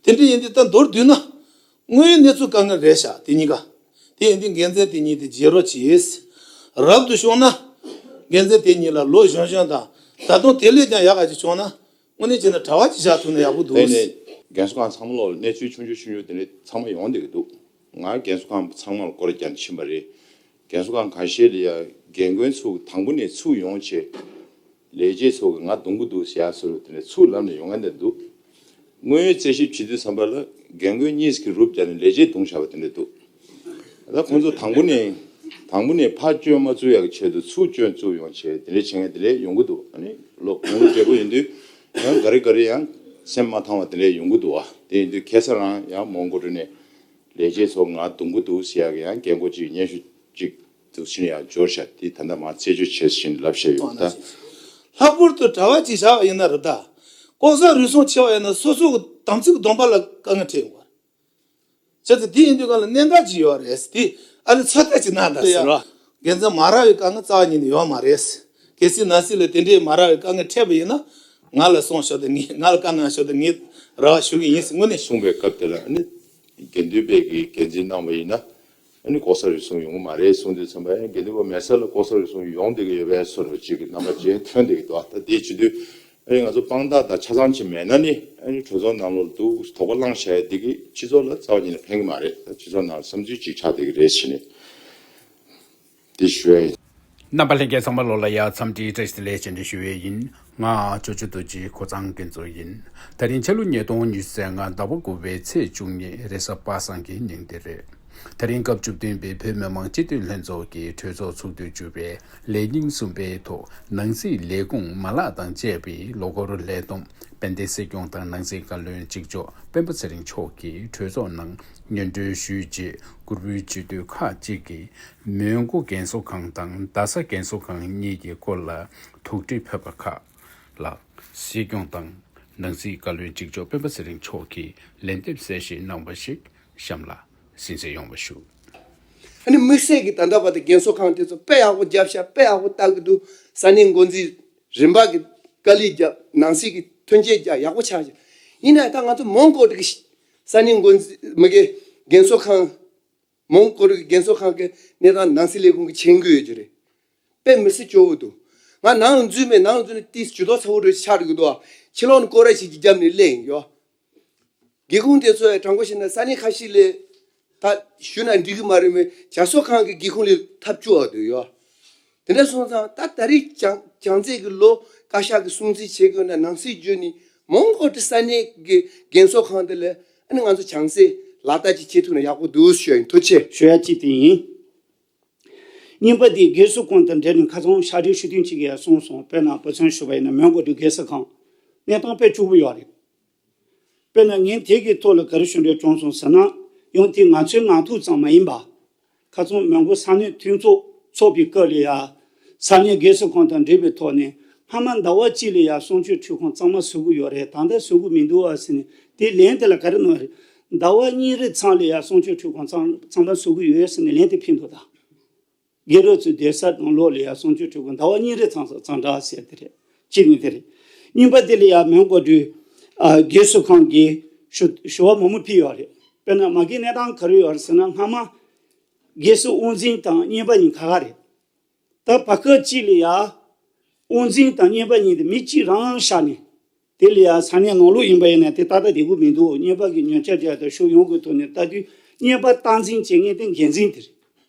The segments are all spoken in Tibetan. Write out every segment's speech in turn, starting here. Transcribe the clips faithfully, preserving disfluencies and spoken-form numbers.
དེ་འདྲ་ཡིན་དུས་ད་མདོར་བསྡུས་ན། དངོས་ཡོད་གནས་ཚུལ་དཀའ་ངལ་རེད་ཤག་དེ་གཉིས་ཀ། དེ་ཡིན་དུས་འགན་འཛིན་དེ་གཉིས་དེ་བརྗེ་རོགས་གྱིས། རབ་ཏུ་བྱུང་ན། འགན་འཛིན་དེ་གཉིས་ལ་ལོ་གཞོན་གཞོན་དང་། ད་དུང་དེ་ལས་ཀྱང་ཡག་ག་ཅིག་བྱུང་ན། དངོས་གནས་བྱས་ན་གྲྭ་པ་ཅིག་བཞག་ཐུབ་ན་ཡག་པོ་འདུག་དེ་ནས་རྒན་གསོ་ཁང་ཚང་མ་ལོག་གནས་ཚུལ་ཆུང་ཆུང་ཆུང་ཆུང་དེ་འདྲ་ཚང་མ་ཡོང་བསྡད་ཀྱི་འདུག་ང་རྒན་གསོ་ཁང་ཚང་མ་ལ་སྐོར་ར་རྒྱག་ནས་ཕྱིན་པ་རེད། རྒན་གསོ་ཁང་ཁ་ཤས་ལ་ཡ་རྒན་རྒོན་ཚོ་དང་པོ་ནས་ཚུར་ཡོང་བྱས། ལས་བྱེད་ཚོ་གིས་ང་རྡུང་གི་འདུག་ཟེར་ཡ་སོགས་དེ་འདྲ་ཚུར་ལམ་ནས་ཡོང་མཁན་དེ་འདུག་དངོས་ཡོད་རྩད་ཞིབ་བྱེད་དུས་ཙམ་པ་ལ་རྒན་རྒོན་གཉིས་ཀྱིས་རུབ་བརྒྱབ་ནས་ལས་བྱེད་རྡུང་བཞག་པ་དེ་འདྲ་འདུག་ད་ཁོང་ཚོ་དང་པོ་ནས་དང་པོ་ནས་ཕར་སྐྱོན་མ་བཙུགས་ཡག་གི་ཆེད་དུ་ཚུར་སྐྱོན་བཙུགས་ཡོང་བྱས་དེ་འདྲ་བྱེད་མཁན་དེ་འདྲ་ཡོང་གི་འདུག་ཨ་ནི་ལོ་གོང་བུ་འབྲས་བུ་ཡིན་དུས་ཡང་ག་རེ་ག་རེ་ཡང་སེམས་མ་ཐང་བ་དེ་འདྲ་ཡོང་གི་འདུག་བ། དེ་ཡིན་དུས་ཁ་སང་རང་ཡང་མོན་གྷོ་གྲུ་ནས་ལས་བྱེད་ཚོ་ང་རྡུང་གི་འདུག་ཟེར་ཡག་གི་ཡང་རྒན་རྒོན་གཅིག་སྙན་ཞུ་གཅིག་འདུག་ཕྱིན་ཡང་འབྱོར་ཤག་དེ་ད་ལྟ་མར་རྩད་གཅོད་བྱེད་བཞིན་ལབ་བཤད་ཡོད་ད། ལྷག་པར་དུ་གྲྭ་པ་ཅིག་བཞག་པ་ཡིན་ན་རེད་ད། ལྐོག་ཟ་རུལ་སུངས་ཆེ་བ་ཡིན་ན་སོ་སོ་གི་དམ་ཚིག་གི་སྡོམ་པ་ལ་དཀའ་ངལ་འཕྲད་ཡོང་བ་རེད། བྱས་ཙང་དེ་ཡིན་དུས་གང་ལ་གནད་འགག་ཅིག་ཡོད་རེད། དེ་ཨ་ནི་ཚོད་ལྟ་ཅིག་གནང་དང་ཟེར་བ། རྒན་ཚང་མ་རག་པའི་དཀའ་ངལ་རྩ་བ་ཉིད་ནས་ཡོད་མ་རེད། གལ་སྲིད་ནང་སྲིད་ལ་དེ་འདྲའི་མ་རག་པའི་དཀའ་ངལ་འཕྲད་པ་ཡིན་ན། ང་ལ་གསུངས་ཤོག་དང་ངས་ང་ལ་བཀའ་གནང་ཤོག་དང་ངས་རེ་བ་ཞུ་གི་ཡིན་ཟེར་དངོས་གནས། གསུངས་པའི་སྐབས་དེ་ལ་ཨ་ནི་དགེ་འདུན་པས་ཀྱི་འགན་འཛིན་གནང་བ་ཡིན་ན། ཨ་ནི་ལྐོག་ཟ་རུལ་སུངས་ཡོང་གི་མ་རེད་གསུངས་དུས་ཙམ་པ་ཡང་དགེ་འདུན་པ་མེད་ས་ལ་ལྐོག་ཟ་རུལ་སུངས་ཡོང་བསྡད་ཀྱི་ཡོད་པའི་བཟོ་འདྲ་ཅིག་གི་རྣམ་པ་ཅིག་ཐོན་བསྡད་ཀྱི་འདུག་ད་དེའི་བྱེད་དུས་ཨ་ནི་ང་ཚོ་དཔང་རྟགས་དང་ཆ་ཚང་ཅིག་མེད་ན་ནི་ཨ་ནི་གྲོས་ཚོགས་ནང་ལོགས་ལ་འདུག་དོགས་པ་བསླངས་བྱས་འདི་གི་སྤྱི་ཚོགས་ལ་རྩ་བ་ཉིད་ནས་ཕན་གྱི་མ་རེད། ད་སྤྱི་ཚོགས་ནང་ལ་བསམ་ཚུལ་ཅིག་ཆགས་བསྡད་ཀྱི་རེད་ཟེར་ནས་འདི་ཞུ་ཡ་ཡིན། རྣམ་པ་ལྷན་རྒྱས་ཚང་མ་ལོ་ལ་ཡ་འཚམས་འདྲི་བཀྲ་ཤིས་བདེ་ལེགས་བཅས་འདྲི་ཞུ་བའི་ཡིན། ང་ཅོ་ཅོ་རྡོ་རྗེ་ཁོ་ཚང་འགན་གཙོ་ཡིན། ད་རིང་ཕྱི་ལོ་ཉིས་སྟོང་ཉི་ཤུ་རྩ་ལྔ་ཟླ་བ་དགུ་པའི་ཚེས་བཅུ་གཉིས་རེས་གཟའ་པ་སངས་ཀྱི་ཉིན་དེ་རེད། ད་རིང་སྐབས་བཅུ་བདུན་པའི་བོད་མི་མང་སྤྱི་འཐུས་ལྷན་ཚོགས་ཀྱི་གྲོས་ཚོགས་ཚོགས་དུས་བཅུ་པའི་ལས་ཉིན་གསུམ་པའི་ཐོག་ནང་སྲིད་ལས་ཁུངས་མ་ལག་དང་བཅས་པའི་ལོ་འཁོར་ལས་བསྡོམས་དཔལ་ལྡན་སྲིད་སྐྱོང་དང་ནང་སྲིད་བཀའ་བློན་གཅིག་ལྕོགས་སྤེན་པ་ཚེ་རིང་མཆོག་གིས་གྲོས་ཚོགས་ནང་སྙན་སྒྲོན་ཞུས་རྗེས་གུས་པའི་སྤྱི་འཐུས་ཁག་ཅིག་གིས་མོན་གྷོ་རྒན་གསོ་ཁང་དང་རྡ་ས་རྒན་གསོ་ཁང་གཉིས་ཀྱི་སྐོར་ལ་ཐུགས་འདྲི་ཕེབས་པ་ཁག་ལ་སྲིད་སྐྱོང་དང་ནང་སྲིད་བཀའ་བློན་གཅིག་ལྕོགས་སྤེན་པ་ཚེ་རིང་མཆོག་གིས་ལན་འདེབས་གསལ་བཤད་གནང་བ་ཞིག་གཤམ་ལ་གསན་གཟིགས་ཡོང་བ་ཞུ། ཨ་ནི་དམིགས་བསལ་གྱི་ད་ལྟ་བར་དུ་རྒན་གསོ་ཁང་དེ་ཚོ་དཔེ་ཡག་པོ་བརྒྱབ་ཤག་དཔེ་ཡག་པོ་ལྟ་གི་འདུག་ས་གནས་འགོ་འཛིན་རིམ་པ་གི་དཀའ་ལས་བརྒྱབ། ནང་སྲིད་ཀྱི་མཐུན་རྐྱེན་བརྒྱབ། ཡག་པོ་ཆགས་ཤག་ཡིན་ནའང་ད་ང་ཚོ་མོན་གྷོ་གི་ས་གནས་འགོ་འཛིན་མི་གི་རྒན་གསོ་ཁང་། མོན་གྷོ་གི་རྒན་གསོ་ཁང་གི་གནས་སྟངས་ནང་སྲིད་ལས་ཁུངས་ཀྱིས་མཁྱེན་གྱི་ཡོད་ཀྱི་རེད། དཔེ་མི་སྲིད་སྐྱོ་བོ་འདུག་ང་ནང་ལ་འཛུལ་མེད། ནང་ལ་འཛུལ་ནས་ཏིས་ཇུས་གཏོགས་ཚ་བོ་རེ་ཆགས་འགྲོ་གི་འདུག་ཕྱི་ལོགས་ནས་སྐོར་ར་ཞིག་བརྒྱབ་ནས་སླེབས་ཡོད། སྒེའུ་ཁུང་དེ་ཚོ་ཡང་དྲང་པོ་བཤད་ན་ས་གནས་ཁ་ཤས་ལས་ད་ཞུ་ན་འགྲིག་གི་མ་རེད་མོད། བྱ་གསོ་ཁང་གི་སྒེའུ་ཁུང་ལས་ཐབས་བཅུག་ཨ་འདུག་ཡོད། དེ་འདྲ་སོང་ཙང་ད་ད་རེས་ཅང་ཅང་ཚེ་གི་ལོ་བཀའ་ཤག་གི་སྲུང་བརྩི་བྱེད་དགོས་ན་ནང་སྲིད་བརྗོད་ནས་མོན་གྷོ་དེ་ས་གནས་ཀྱི་རྒན་གསོ་ཁང་དེ་ལ་ཨ་ནི་ང་ཚོ་བྱང་སེ་ལག་བསྟར་ཅིག་བྱེད་ཐུབ་ན་ཡག་པོ་འདུག་ཞུ་ཡ་ཡིན། ཐུགས་རྗེ་ཆེ། ཞུ་ཡ་གཅིག་དེ་ཡིན། གཉིས་པ་དེ་སྒེར་གསོ་ཁང་དང་འབྲེལ་ནས་ཁ་སང་ཕྱག་སྦྲེལ་ཞུ་དོན་གཅིག་གིས་གསུངས་སོང་། དཔེར་ན་བུ་ཚོན་ཞུ་བ་ཡིན་ན་མོན་གྷོ་དུ་སྒེར་གསོ་ཁང་གནས་སྟངས་དཔེ་སྐྱོ་པོ་ཡོད་རེད། དཔེར་ན་ངས་དེ་གི་ཐོག་ལ་ག་རེ་ཞུ་འདོད་བྱུང་སོང་ཟེར་ན། ཡང་དེ་ང་ཚོའི་ངང་ཐུག་ཙམ་མ་ཡིན་པ། ཁ་སང་མོན་གྷོ་ས་གནས་མཐུན་ཚོགས་ཚོགས་པའི་སྐབས་ལ་ཡ། ས་གནས་སྒེར་གསོ་ཁང་དང་འབྲེལ་བའི་ཐོག་ནས་སྔ་མ་ཟླ་བ་གཅིག་ལ་ཡ་གསང་སྤྱོད་འཕྲུལ་ཁང་གཙང་མ་བཟོ་གི་ཡོད་རེད། ད་ལྟ་བཟོ་གི་མི་འདུག་བ་ཟེར་ནས་དེ་ལན་དེ་ལ་ག་རེ་གནང་རེད། ཟླ་བ་གཉིས་རེ་ཚང་ལ་ཡ་གསང་སྤྱོད་འཕྲུལ་ཁང་གཙང་གཙང་མ་བཟོ་གི་ཡོད་ཟེར་ནས་ལན་དེ་ཕུལ་འདུག་ད། དགེ་རོགས་ཚོའི་སྡོད་ས་ནང་ལོགས་ལ་ཡ་གསང་སྤྱོད་འཕྲུལ་ཁང་ཟླ་བ་གཉིས་རེ་ཚང་ས་གཙང་སྦྲ་ཟེར་དེ་རེད། གཅིག་ནི་དེ་རེད། གཉིས་པ་དེ་ལ་ཡ་མོན་གྷོ་དུ་ཨ་སྒེར་གསོ་ཁང་གིས་ཞུ་ཞུ་བ་མང་པོ་ཕུལ་ཡོད་རེད། དཔེར་ན་མ་གི་གནས་སྟངས་ག་རེ་ཡོད་རེད་ཟེར་ན། སྔ་མ་སྒེར་གསོ་དབང་འཛིན་དང་གཉེར་པ་གཉིས་ཁ་ཁ་རེད། ད་བར་སྐབས་གཅིག་ལ་ཡ་དབང་འཛིན་དང་གཉེར་པ་གཉིས་དེ་མི་གཅིག་རང་བཞག་ནས། དེ་ལ་ཡ་ས་གནས་ནང་ལོགས་ཡིན་པ་ཡིན་ན་དེ་ཏག་ཏག་བསྡད་གི་མི་འདུག་གཉེར་པ་གི་ཉོ་ཆ་རྒྱག་དང་ཤོག་ཡོང་གི་ཐོག་ནས་ལྟ་དུས་གཉེར་པ་སྟངས་འཛིན་བྱེད་མཁན་དེ་འགན་འཛིན་དེ་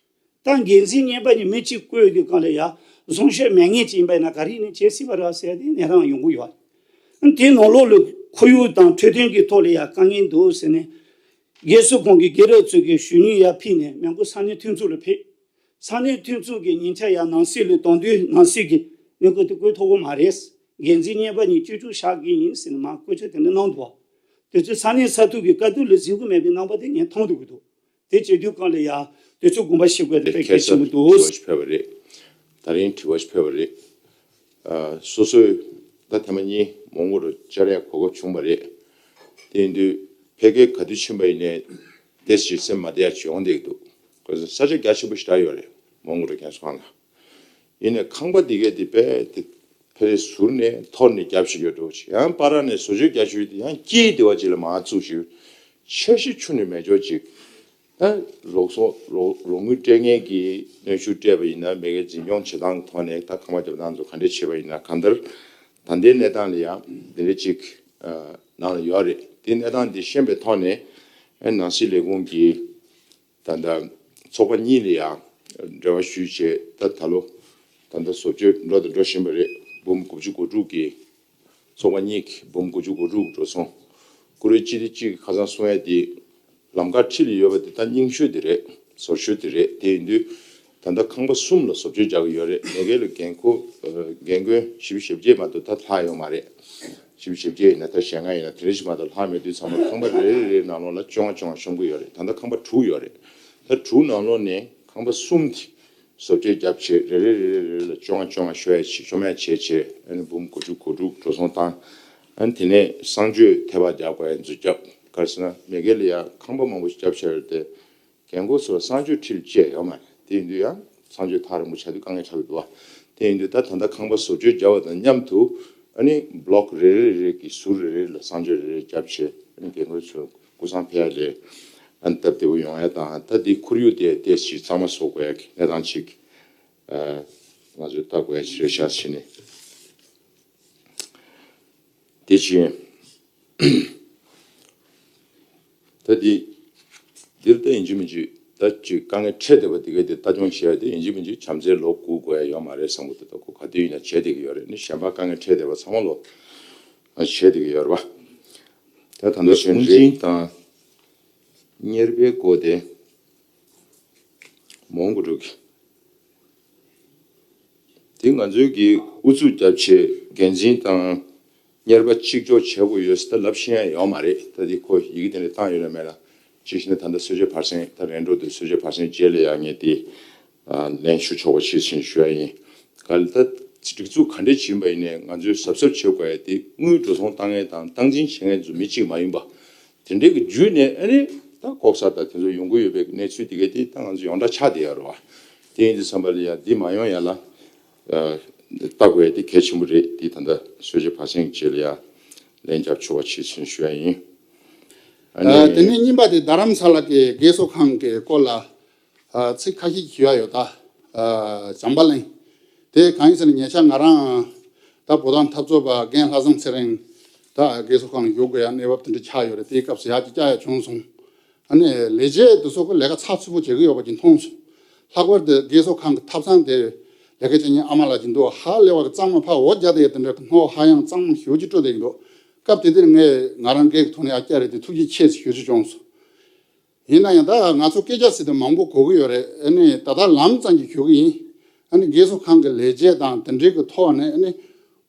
རེད། ད་འགན་འཛིན་གཉེར་པ་གཉིས་མི་གཅིག་བསྐོས་དུས་གང་ལ་ཡ་བཟང་སྤྱོད་མེད་མཁན་ཅིག་ཡིན་པ་ཡིན་ན་ག་རེ་ཡིན་ནའི་བྱེད་སྲིད་པ་རེད་ཟེར་ཏེ་གནས་སྟངས་ཡོང་གི་ཡོད། དེའི་ནང་ལོགས་ལ་ཁོར་ཡུག་དང་འཕྲོད་བསྟེན་གྱི་ཐོག་ལ་ཡ་དཀའ་ངལ་འདུག་ཟེར་ནས་སྒེར་གསོ་ཁང་གི་དགེ་རོགས་ཚོས་ཀྱི་ཞུ་སྙན་ཡར་ཕུལ་ནས་མོན་གྷོ་ས་གནས་མཐུན་ཚོགས་ལ་ཕེབས། ས་གནས་མཐུན་ཚོགས་ཀྱི་ཉིན་ཆ་ཡར་ནང་སྲིད་ལ་གཏོང་དུས་ནང་སྲིད་ཀྱིས་གནས་སྐབས་དེ་བསྐོ་ཐུབ་ཀྱི་མ་རེད། འགན་འཛིན་གཉེར་པ་གཉིས་བཅུ་བཅུ་བཞག་གི་ཡིན་ཟེར་ནས་མར་བཀོད་ཁྱབ་དེ་འདྲ་གནང་འདུག་དེ་ཚོས་ས་གནས་ས་ཐོག་གི་དཀའ་སྡུག་ལ་གཟིགས་ཀྱི་མེད་པའི་རྣམ་པ་དེ་ངས་མཐོང་ཐུབ་ཀྱི་འདུག་དེ་བྱེད་དུས་གང་ལ་ཡ་དུས་ཚོད་དགོངས་པ་བཞེས་དགོས་དེ་དཔེ་གལ་ཆེན་པོ་འདུག་དྲི་བ་ཞིག་ཕེབས་པ་རེད། ད་རིང་དྲི་བ་ཞིག་ཕེབས་པ་རེད། ཨ་སོ་སོའི་ད་ཐེངས་མ་གཉིས་མོན་གྷོ་རུ་བཅར་ཡ་གོ་སྐབས་བྱུང་བ་རེད། དེ་ཡིན་དུས་ཕལ་སྐད་ག་དུས་ཕྱིན་པ་ཡིན་ནའི་དེ་ཞིག་སེམས་མ་བདེ་ཡ་ཅིག་ཡོང་བསྡད་ཀྱི་འདུག་ཁོ་ཚོ་ས་ཆ་རྒྱ་ཆེན་པོ་ཞེ་དྲག་ཡོད་རེད་མོན་གྷོ་རུ་རྒན་གསོ་ཁང་ལ། ཡིན་ནའི་ཁང་པ་འདི་གས་དེ་དཔེ་དེ་ ཕ་རེ་ཟུར་ནས་ཐོར་ནས་རྒྱབ་བཞིན་ཡོད་འགྲོ་ཅིག་ཡང་པ་ར་ནས་བཟོ་བཅོས་རྒྱག་ཤོས་དེ་ཡང་སྐྱིད་དེ་བ་ཅིག་ལ་མ་བཙུགས་ཤིག་འཆར་གཞི་ཆུ་ནས་མེད་འཇོག་ཅིག་ད་རོགས་སོ་རོགས་རོགས་དངུལ་སྤྲད་མཁན་གྱི་གནོན་ཤུགས་སྤྲད་པ་ཡིན་ན་མེ་གའི་འཛིན་སྐྱོང་བྱེད་སྟངས་ཀྱི་ཐོག་ནས་ད་ཁང་པ་རྒྱབ་སྟངས་ཚོ་ག་འདྲས་བྱེད་པ་ཡིན་ན་གང་ལྟར་ད་ལྟའི་གནས་སྟངས་ལ་ཡང་འདི་འདྲས་ཅིག་ནང་ལ་ཡོད་རེད། དེ་གནས་སྟངས་འདི་ཤེས་པའི་ཐོག་ནས་ནང་སྲིད་ལས་ཁུངས་ཀྱི་ད་ལྟ་ཚོགས་པ་གཉིས་ལ་ཡང་འབྲེལ་བ་ཞུས་བྱས་ད་ད་ལོ་ད་ལྟ་བཟོ་བཅོས་འགྲོ་དང་འགྲོ་བཞིན་པ་རེད། འབུམ་དགུ་བཅུ་གོ་དྲུག་གི་ཚོགས་པ་གཉིས་ཀྱི་འབུམ་དགུ་བཅུ་གོ་དྲུག་འགྲོ་སོང་། བཀུར་འོས་སྤྱི་འཐུས་གཅིག་གིས་ཁ་སང་གསུང་ཡ་དེ་ལམ་ཁ་ཁྲིད་ལ་ཡོད་པ་དེ་ད་རྙིང་ཤོས་དེ་རེད། ཟུར་ཤོས་དེ་རེད། དེ་ཡིན་དུས་ད་ལྟ་ཁང་པ་གསུམ་ལ་བཟོ་བཅོས་རྒྱག་གི་ཡོད་རེད། མེ་གྷལ་ལ་འགན་ཁུར་འགན་དགོན་བཞི་བཅུ་ཞེ་བརྒྱད་མ་གཏོགས་ད་ལྷག་ཡོད་མ་རེད། བཞི་བཅུ་ཞེ་བརྒྱད་ཡིན་ན་ད་ཞེ་ལྔ་ཡིན་ན་དེ་རེ་ཞིག་མ་གཏོགས་ལྷག་མེད་དུས་ཚང་མ་ཁང་པ་རེ་རེ་རེའི་ནང་ལོགས་ལ་བཅོ་ལྔ་བཅོ་ལྔ་ཤོང་གི་ཡོད་རེད། ད་ལྟ་ཁང་པ་དྲུག་ཡོད་རེད། ད་དྲུག་ནང་ལོགས་ནས་ཁང་པ་གསུམ་དེ་བཟོ་བཅོས་བརྒྱབ་བྱས་རེ་རེ་རེ་རེ་རེ་ལ་བཅོ་ལྔ་བཅོ་ལྔ་ཤོ་ཡ་བྱས་ཤོ་མ་ཡ་བྱས་བྱས་ཨ་ནི་འབུམ་དགུ་བཅུ་གོ་དྲུག་འགྲོ་སོང་བཏང་། ཨ་ནི་དེ་ནས་གསང་སྤྱོད་ཐེ་བ་རྒྱག་དགོས་ཡ་འཛུལ་རྒྱབ་ག་རེ་ཟེར་ན་མེ་གྷལ་ལ་ཡ་ཁང་པ་མང་པོ་ཞིག་བརྒྱབ་བྱས་ཡོད་དེ། རྒན་རྒོན་ཚོ་ལ་གསང་སྤྱོད་ཁྲིད་བཅས་ཡོད་མ་རེད། དེ་ཡིན་དུས་ཡང་གསང་སྤྱོད་ཐག་རིང་པོ་ཆགས་དུས་དཀའ་ངལ་ཆགས་ཀྱི་འདུག་བ། དེ་ཡིན་དུས་ད་ད་ལྟ་ཁང་པ་བཟོ་བཅོས་བརྒྱབ་པ་དང་མཉམ་དུ་ཨ་ནི་བློག་རེ་རེ་རེ་གི་ཟུར་རེ་རེ་ལ་གསང་སྤྱོད་རེ་རེ་བརྒྱབ་བྱས་ཨ་ནི་རྒན་རྒོན་ཚོ་སྐུ་སང་ཕེབས་ཡ་ལས་ཨ་ནི་སྟབས་བདེ་པོ་ཡོང་ཡ་དང་ད་འདི་ཁོར་ཡུག་དེ་ཏོག་ཙམ་གཙང་མ་བཟོ་དགོས་ཡ་གི་གནས་སྟངས་ཅིག་ང་ཚོས་ལྟ་དགོས་ཡ་ཅིག་རེད་ཤག་བྱས་ནས་དེ་བཞིན། ད་འདི། འདིར་ད་ཡིན་གཅིག་མིན་གཅིག་ད་ཅིག་དཀའ་ངལ་འཕྲད་བསྡད་པ་འདི་ག་དེ་ལྟ་སྐྱོང་བྱེད་ཡ་དེ་ཡིན་གཅིག་མིན་གཅིག་བྱམས་བརྩེའི་ལོ་དགུ་དགོས་ཡ་ཡོད་མ་རེད་བསམ་གི་འདུག་ད་ཁོ་ག་དུས་ཡིན་ན་བྱེད་བསྡད་ཀྱི་ཡོད་རེད། ནི་གཞན་པ་དཀའ་ངལ་འཕྲད་བསྡད་པ་ཚང་མ་ལོ་བྱེད་བསྡད་ཀྱི་ཡོད་རེད་པ། ད་ད་ལྟ་གཞོན་རིགས་དང་གཉེར་པའི་སྐོར་དེ་མོང་གོ་ཀྲུག་གི་དེ་ང་ཚོའི་གི་ཨུ་ཚུགས་རྒྱབ་ཆེད་འགན་འཛིན་དང་གཉེར་པ་གཅིག་ལྕོགས་བྱེད་དགོས་ཡོད་ཟེར་ད་ལབ་ཤེས་ཡ་ཡོད་མ་རེད། ད་དེ་ཁོ་ཡི་གེ་དེ་འདྲ་བཏང་ཡོད་ན་མེད་ན་གཅིག་བྱས་ན་ད་ལྟ་གསོལ་ཇ་ཕར་སེང་ད་རན་འགྲོ་དུས་གསོལ་ཇ་ཕར་སེང་རྗེས་ལ་ཡ་ངས་དེ་ལན་ཞུ་ཆོག་པ་ཞིག་བྱིན་ཞུ་ཡ་ཡིན། ག་ལ་ད་སྒྲིག་འཛུགས་ག་འདྲས་བྱིན་པ་ཡིན་ནའི་ང་ཚོས་གཟབ་གཟབ་བྱེད་དགོས་ཡ་དེ་དངུལ་འགྲོ་སོང་བཏང་མཁན་དང་སྟངས་འཛིན་བྱེད་མཁན་ཚོ་མི་གཅིག་མ་ཡིན་པ། དེ་འདྲའི་གི་བརྒྱུད་ནས་ཨ་ནི་ད་ལྐོག་ཟ་དང་དེ་ཚོ་ཡོང་གི་ཡོད་པའི་གནས་ཚུལ་དེ་གའི་དེ་ད་ང་ཚོ་ཡོངས་གྲགས་ཆགས་བསྡད་ཡོད་རེད་བ། དེ་ཡིན་དུས་ཙམ་པ་ལ་ཡ་འདི་མ་ཡོང་ཡ་ལ་ལྟ་དགོས་ཡ་དེ་གལ་ཆེན་པོ་རེད། དེ་ད་ལྟ་གསོལ་ཇ་ཕར་སེང་རྗེས་ལ་ཡ་ལན་རྒྱབ་ཆོག་པ་བྱེད་ཚུལ་ཞུ་ཡ་ཡིན། ཨ་ནི། དེ་ནས་གཉིས་པ་དེ་རྡ་རམ་ས་ལ་གི་རྒས་གསོ་ཁང་གི་སྐོར་ལ་ཚིག་ཁ་ཤས་ཞུ་ཡ་ཡོད་ད། བྱམས་པ་གླིང་། དེ་གང་ཡིན་ཟེར་ན་ཉེ་ཆར་ང་རང་ད་བོད་དོན་འཐབ་རྩོད་པ་རྒན་ལྷ་བཟང་ཚེ་རིང་ད་རྒས་གསོ་ཁང་ལ་བཞུགས་དགོས་ཡ་གནས་བབ་དེ་འདྲ་ཆགས་ཡོད་རེད། དེའི་སྐབས་སུ་ཡག་ཅིག་བཅར་ཡ་བྱུང་སོང་། ཨ་ནི་ལས་བྱེད་དེ་ཚོ་གི་ལས་ཀ་ཚགས་ཚུད་པོ་བྱེད་ཀྱི་ཡོད་པ་ཅིག་མཐོང་སོང་། ལྷག་པར་དུ་རྒས་གསོ་ཁང་གི་ཐབ་ཚང་དེ་ལས་ཀ་བྱེད་མཁན་ཨ་མ་ལགས་ཅིག་འདུག་ཧ་ལས་པ་གི་གཙང་མ་ཕར་འོ་བརྒྱབ་བསྡད་ཡ་དེ་འདྲ་གི་སྣོད་ཧ་ཡང་གཙང་མ་ཞེ་པོ་ཅིག་སྤྲོད་བསྡད་ཀྱི་འདུག་སྐབས་དེ་དུས་ངས་ང་རང་སྒེར་གྱི་ཐོག་ནས་ཡར་བསྐྱར་རེ་དེ་ཐུགས་རྗེ་ཆེ་ཞུ་རྒྱུ་བྱུང་སོང་། ཡིན་ན་ཡང་ད་ང་ཚོ་སྐད་ཆ་ཟེར་དུས་མང་པོ་གོ་གི་ཡོད་རེད། ཨ་ནི་ད་ལྟ་ལམ་ཙམ་ཞིག་ཞུ་གི་ཡིན། ཨ་ནི་རྒས་གསོ་ཁང་གི་ལས་བྱེད་དང་དེ་འདྲའི་གི་ཐོག་ནས་ཨ་ནི་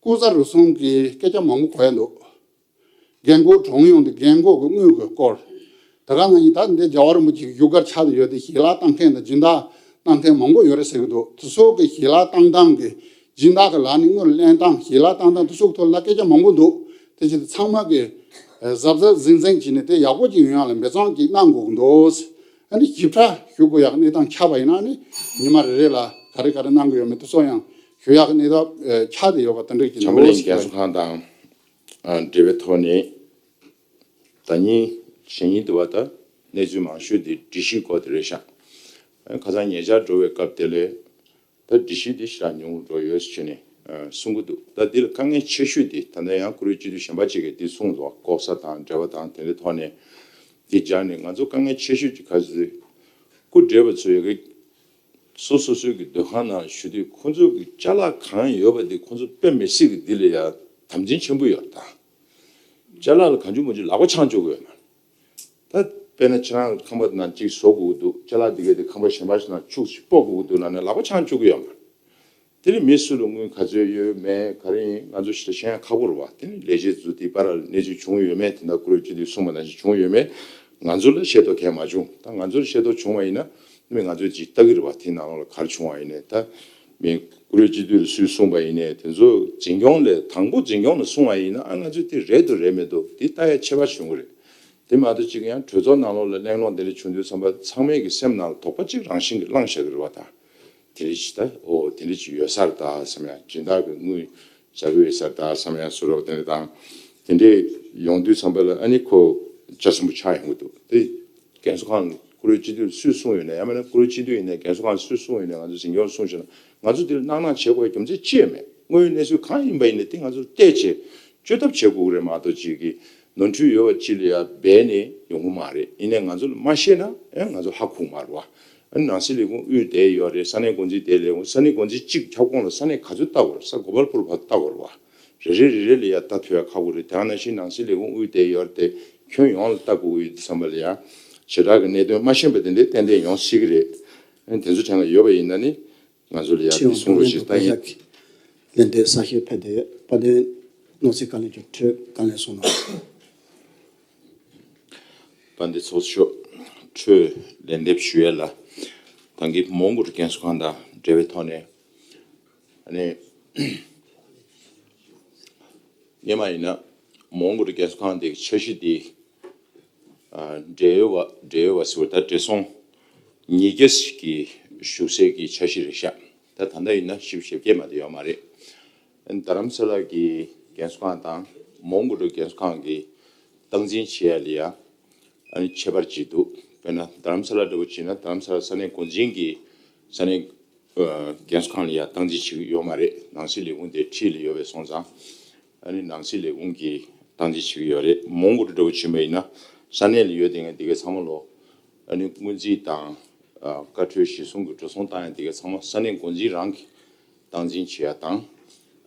སྐུ་ཚབ་རུ་སོང་གི་སྐད་ཆ་མང་པོ་གོ་ཡ་འདུག་རྒན་འཁོགས་གྲོངས་ཡོང་དུས་རྒན་འཁོགས་ཀྱི་དངུལ་གྱི་སྐོར། ད་ག་ང་གཉིས་ད་འདི་རྒྱལ་བ་རིན་པོ་ཆེ་གི་བཞུགས་སྒར་ཆགས་བསྡད་ཡོད་དེ་ཞལ་ལག་བཏང་མཁན་དང་སྦྱིན་བདག་བཏང་མཁན་མང་པོ་ཡོད་རེད་ཟེར་གྱི་འདུག་དེ་ཚོ་གི་ཞལ་ལག་བཏང་སྟངས་ཀྱི་སྦྱིན་བདག་གི་ལག་ནས་དངུལ་ལེན་སྟངས་ཞལ་ལག་བཏང་སྟངས་དེ་ཚོ་གི་ཐོག་ལ་སྐད་ཆ་མང་པོ་འདུག་དེ་བཞིན་དུ་ཚང་མ་གི་གཟབ་གཟབ་གཟིམ་གཟིམ་བྱས་ནས་དེ་ཡག་པོ་ཅིག་ཡོང་ཡག་ལ་འབད་བརྩོན་ཅིག་གནང་དགོས་ཀྱི་འདུག་ཨ་ནི་ཞིབ་ཕྲ་ཞུ་དགོས་ཡག་གནས་སྟངས་ཆགས་པ་ཡིན་ན་ཨ་ནི་ཉི་མ་རེ་རེ་ལ་ག་རེ་ག་རེ་གནང་གི་ཡོད་མེད་དེ་ཚོ་ཡང་ཞུ་ཡག་གི་གནས་སྟངས་ཆགས་བསྡད་ཡོད་པ་དེ་འདྲ་ཅིག་བྱམས་པ་གླིང་རྒས་གསོ་ཁང་དང་འབྲེལ་བའི་ཐོག་ནས། ད་ཉིན་གཞེས་ནིང་དུ་བ་ད་གནས་ཚུལ་མང་ཤོས་དེ་སྒྲིག་གཞིའི་སྐོར་དེ་རེད་ཤག་ཁ་སང་ཉེ་ཆར་འགྲོ་བའི་སྐབས་དེ་ལས་ད་སྒྲིག་གཞི་དེ་ཞེ་དྲག་ཉུང་རུ་འགྲོ་ཡོད་ཟེར་ནས་གསུང་གི་འདུག་ད་འདི་ལ་དཀའ་ངལ་ཆེ་ཤོས་དེ་ད་ལྟ་ཡང་བཀུར་འོས་སྤྱི་འཐུས་གཞན་པ་ཅིག་གིས་འདི་གསུངས་འདུག་ལྐོག་ཟ་དང་འབྲེལ་བ་དང་དེ་འདྲའི་ཐོག་ནས་འདི་སྦྱར་ནས་ང་ཚོ་དཀའ་ངལ་ཆེ་ཤོས་ཅིག་ག་ཚོད་སྐུ་བགྲེས་པ་ཚོ་ཡོད་གི་སོ་སོ་སོའི་གི་སྡོད་ཁང་ནང་བཞུགས་དུས་ཁོ་ཚོ་གི་ཅ་ལག་གང་ཡོད་པ་དེ་ཁོ་ཚོ་དཔེ་མི་སྲིད་གི་འདི་ལ་ཡ་དམ་འཛིན་ཆེན་པོ་ཡོད་རེད་ད། ཅ་ལག་ལ་གང་བྱུང་མང་བྱུང་ལག་པ་འཆང་བཅུག་གི་ཡོད་མ་རེད། ད་དཔེར་ན་ཁྱེད་རང་ཁང་པ་ནང་གཅིག་བཟོ་དགོས་ཀྱི་འདུག་ཅ་ལག་འདི་གས་དེ་ཁང་པ་གཞན་པ་ཞིག་ནང་ཁྱུག་ཅིག་སྤོ་དགོས་ཀྱི་འདུག་ལབ་ན་ལག་པ་འཆང་བཅུག་གི་ཡོད་མ་རེད། དེ་ནི་མི་སུ་ལ་དངུལ་ག་ཚོད་ཡོད་མེད་ག་རེ་ཡིན་ང་ཚོ་ཞིག་ལ་ཤེས་ཡ་ཁག་པོ་རེད་བ། དེ་ནི་ལས་བྱེད་ཚོ་དེ་པར་གནས་ཚུལ་བྱུང་ཡོད་མེད་དེ་འདྲ་བཀུར་འོས་སྤྱི་འཐུས་གསུངས་པ་ནང་བཞིན་བྱུང་ཡོད་མེད་ང་ཚོ་ལ་ཤེས་རྟོགས་གང་ཡང་མ་བྱུང་། ད་ང་ཚོར་ཤེས་རྟོགས་བྱུང་བ་ཡིན་ན་མི་ང་ཚོས་ཅིག་ལྟ་གི་རེད་བ། དེ་ནང་ལོགས་ལ་ག་རེ་བྱུང་བ་ཡིན་ནའི་ད་མི་བཀུར་འོས་སྤྱི་འཐུས་ལ་སུས་གསུངས་པ་ཡིན་ནའི་དེ་ཚོ་འཛིན་སྐྱོང་ལས་དང་པོ་འཛིན་སྐྱོང་ལ་གསུངས་པ་ཡིན་ན་ཨ་ང་ཚོས་དེ་རེད་འདུག་རེད་མི་འདུག་དེ་ལྟ་ཡ་ཆད་པ་བྱུང་གི་རེད། དེ་མ་གཏོགས་གཅིག་ཡང་གྲོས་ཚོགས་ནང་ལོགས་ལ་གླེང་སློང་དེ་འདྲ་བྱུང་དུས་ཙམ་པ་ཚང་མའི་གི་སེམས་ནང་ལ་དོགས་པ་གཅིག་རང་བཞིན་གྱིས་ལངས་བཞག་གི་རེད་བ། ད་དེ་འདྲ་ཅིག་ད་ཨོ་དེ་འདྲ་ཅིག་ཡོད་ས་རེད་ད་བསམ་ཡ། སྦྱིན་བདག་གི་དངུལ་ བྱ་དགོས་ཡོད་ས་ད་བསམ་ཡང་སུ་རོགས་དེ་འདྲ་དང་། དེ་འདྲས་ཡོང་དུས་ཙམ་པ་ལ་ཨ་ནི་ཁོ་རྒྱ་ཆེན་པོ་ཆགས་ཡོང་གི་འདུག་དེ་རྒན་གསོ་ཁང་བཀུར་འོས་སྤྱི་འཐུས་སུས་གསུངས་ཡོད་ན། ཡང་མིན་ན་བཀུར་འོས་སྤྱི་འཐུས་ཡིན་ན་རྒན་གསོ་ཁང་སུས་གསུངས་ཡོད་ན། ང་ཚོ་འཛིན་སྐྱོང་གསུངས་བྱས་ན་ང་ཚོ་དེ་ལ་སྣང་སྣང་བྱེད་དགོས་རྒྱུ་མཚན་ཅི་ཡང་མེད། དངོས་ཡོད་གནས་ཚུལ་གང་ཡིན་པ་ཡིན་ན་དེ་ང་ཚོ་བལྟས་བྱས་བཅོས་ཐབས་བྱེད་དགོས་ཀྱི་རེད་མ་གཏོགས། ཅིག་གི་ནོར་འཁྲུལ་ཡོད་པ་ཅིག་ལ་ཡ་སྦས་ནས་ཡོང་གི་མ་རེད། ཡིན་ནའི་ང་ཚོ་ལ་མ་ཤེས་ན་ཨེ་ང་ཚོ་ཧ་གོ་གི་མ་རེད་བ། ཨ་ནི་ནང་སྲིད་ལས་ཁུངས་དབུས་དེ་ཡོད་རེད། ས་གནས་འགོ་འཛིན་དེ་ལས་ས་གནས་འགོ་འཛིན་གཅིག་ཁྱབ་ཁོངས་ལ་ས་གནས་ག་ཚོད་ལྟ་དགོས་རེད། ས་གོ་པལ་པུར་བར་ལྟ་དགོས་རེད་བ། རེ་རེ་རེ་རེ་ལ་ཡ་ལྟ་ཐུབ་ཡ་ཁག་པོ་རེད། དེ་ནང་བཞིན་ནང་སྲིད་ལས་ཁུངས་དབུས་དེ་ཡོད་རེད་དེ་ཁྱོན་ཡོངས་ལ་ལྟ་དགོས་ཀྱི་ཡོད་དུས་ཙམ་པ་ལ་ཡ་ཞེ་དྲག་གི་གནད་དོན་མ་ཤེས་པ་དེ་འདྲའི་ཏན་ཏན་ཡོང་སྲིད་ཀྱི་རེད། ཨ་ནི་དེ་ཚོ་དྲན་ག་ཡོད་པ་ཡིན་ན་ནི། ང་ཚོ་ལ་ཡ་ཁྲིད་དེ་གསུང་རོགས་ཞེས་ལྟ་ཡིན། ལན་འདེབས་གསལ་བཤད་ཕེབས་ཏེ་ཡོད། དཔལ་ལྡན་ནོར་འཛིན་བཀའ་བློན་མཆོག་འཕྲོས་བཀའ་ལན་གསུང་གནང་། དཔལ་ལྡན་ཚོགས་གཙོ་མཆོག་འཕྲོས་ལན་འདེབས་ཞུ་ཡས་ལ། ད་གིན་མོན་གྷོ་རི་རྒན་གསོ་ཁང་དང་འབྲེལ་བའི་ཐོག་ནས། ཨ་ནི་སྔོན་མ་ཡིན་ན་མོན་གྷོ་རི་རྒན་གསོ་ཁང་དེ་གི་འཆར་གཞི་དེ། ཨ་འབྲེལ་ཡོད་པ་འབྲེལ་ཡོད་པ་ཟེར་བ་ད་བགྲེས་སོང་ཉིས་བརྒྱ་ཞིག་གི་བཞུགས་སའི་གི་འཆར་གཞི་རེད་ཤག་ད་ད་ལྟ་ཡིན་ན་བཞི་བཅུ་ཞེ་བརྒྱད་མ་གཏོགས་ཡོད་མ་རེད། ཨ་ནི་རྡ་རམ་ས་ལ་གི་རྒན་གསོ་ཁང་དང་མོན་གྷོ་རི་རྒན་གསོ་ཁང་གི་སྟངས་འཛིན་བྱེད་ཡ་ལ་ཡ་ཨ་ནི་ཁྱད་པར་ཅིག་འདུག་དཔེར་ན་རྡ་རམ་ས་ལ་འདྲ་བོ་བྱས་ན་རྡ་རམ་ས་ལ་ས་གནས་འགོ་འཛིན་གྱི་ས་གནས་ཨ་རྒན་གསོ་ཁང་ལ་ཡ་སྟངས་འཛིན་བྱེད་ཀྱི་ཡོད་མ་རེད། ནང་སྲིད་ལས་ཁུངས་དེ་འཁྲིས་ལ་ཡོད་པས་སོང་ཙང་། ཨ་ནི་ནང་སྲིད་ལས་ཁུངས་ཀྱིས་སྟངས་འཛིན་བྱེད་ཀྱི་ཡོད་རེད། མོན་གྷོ་རི་འདྲ་བོ་བྱུང་བ་ཡིན་ན་ས་གནས་ལ་ཡོད་དེ་ངས་དེ་གའི་ཚང་མ་ལོ། ཨ་ནི་སྔོན་རྩིས་དང་ཨ་བཀའ་འཁྲོལ་གཞིར་བཟུང་གི་འགྲོ་སོང་བཏང་ཡ་དེ་གའི་ཚང་མ་ས་གནས་འགོ་འཛིན་རང་གིས་སྟངས་འཛིན་བྱེད་ཡ་དང་།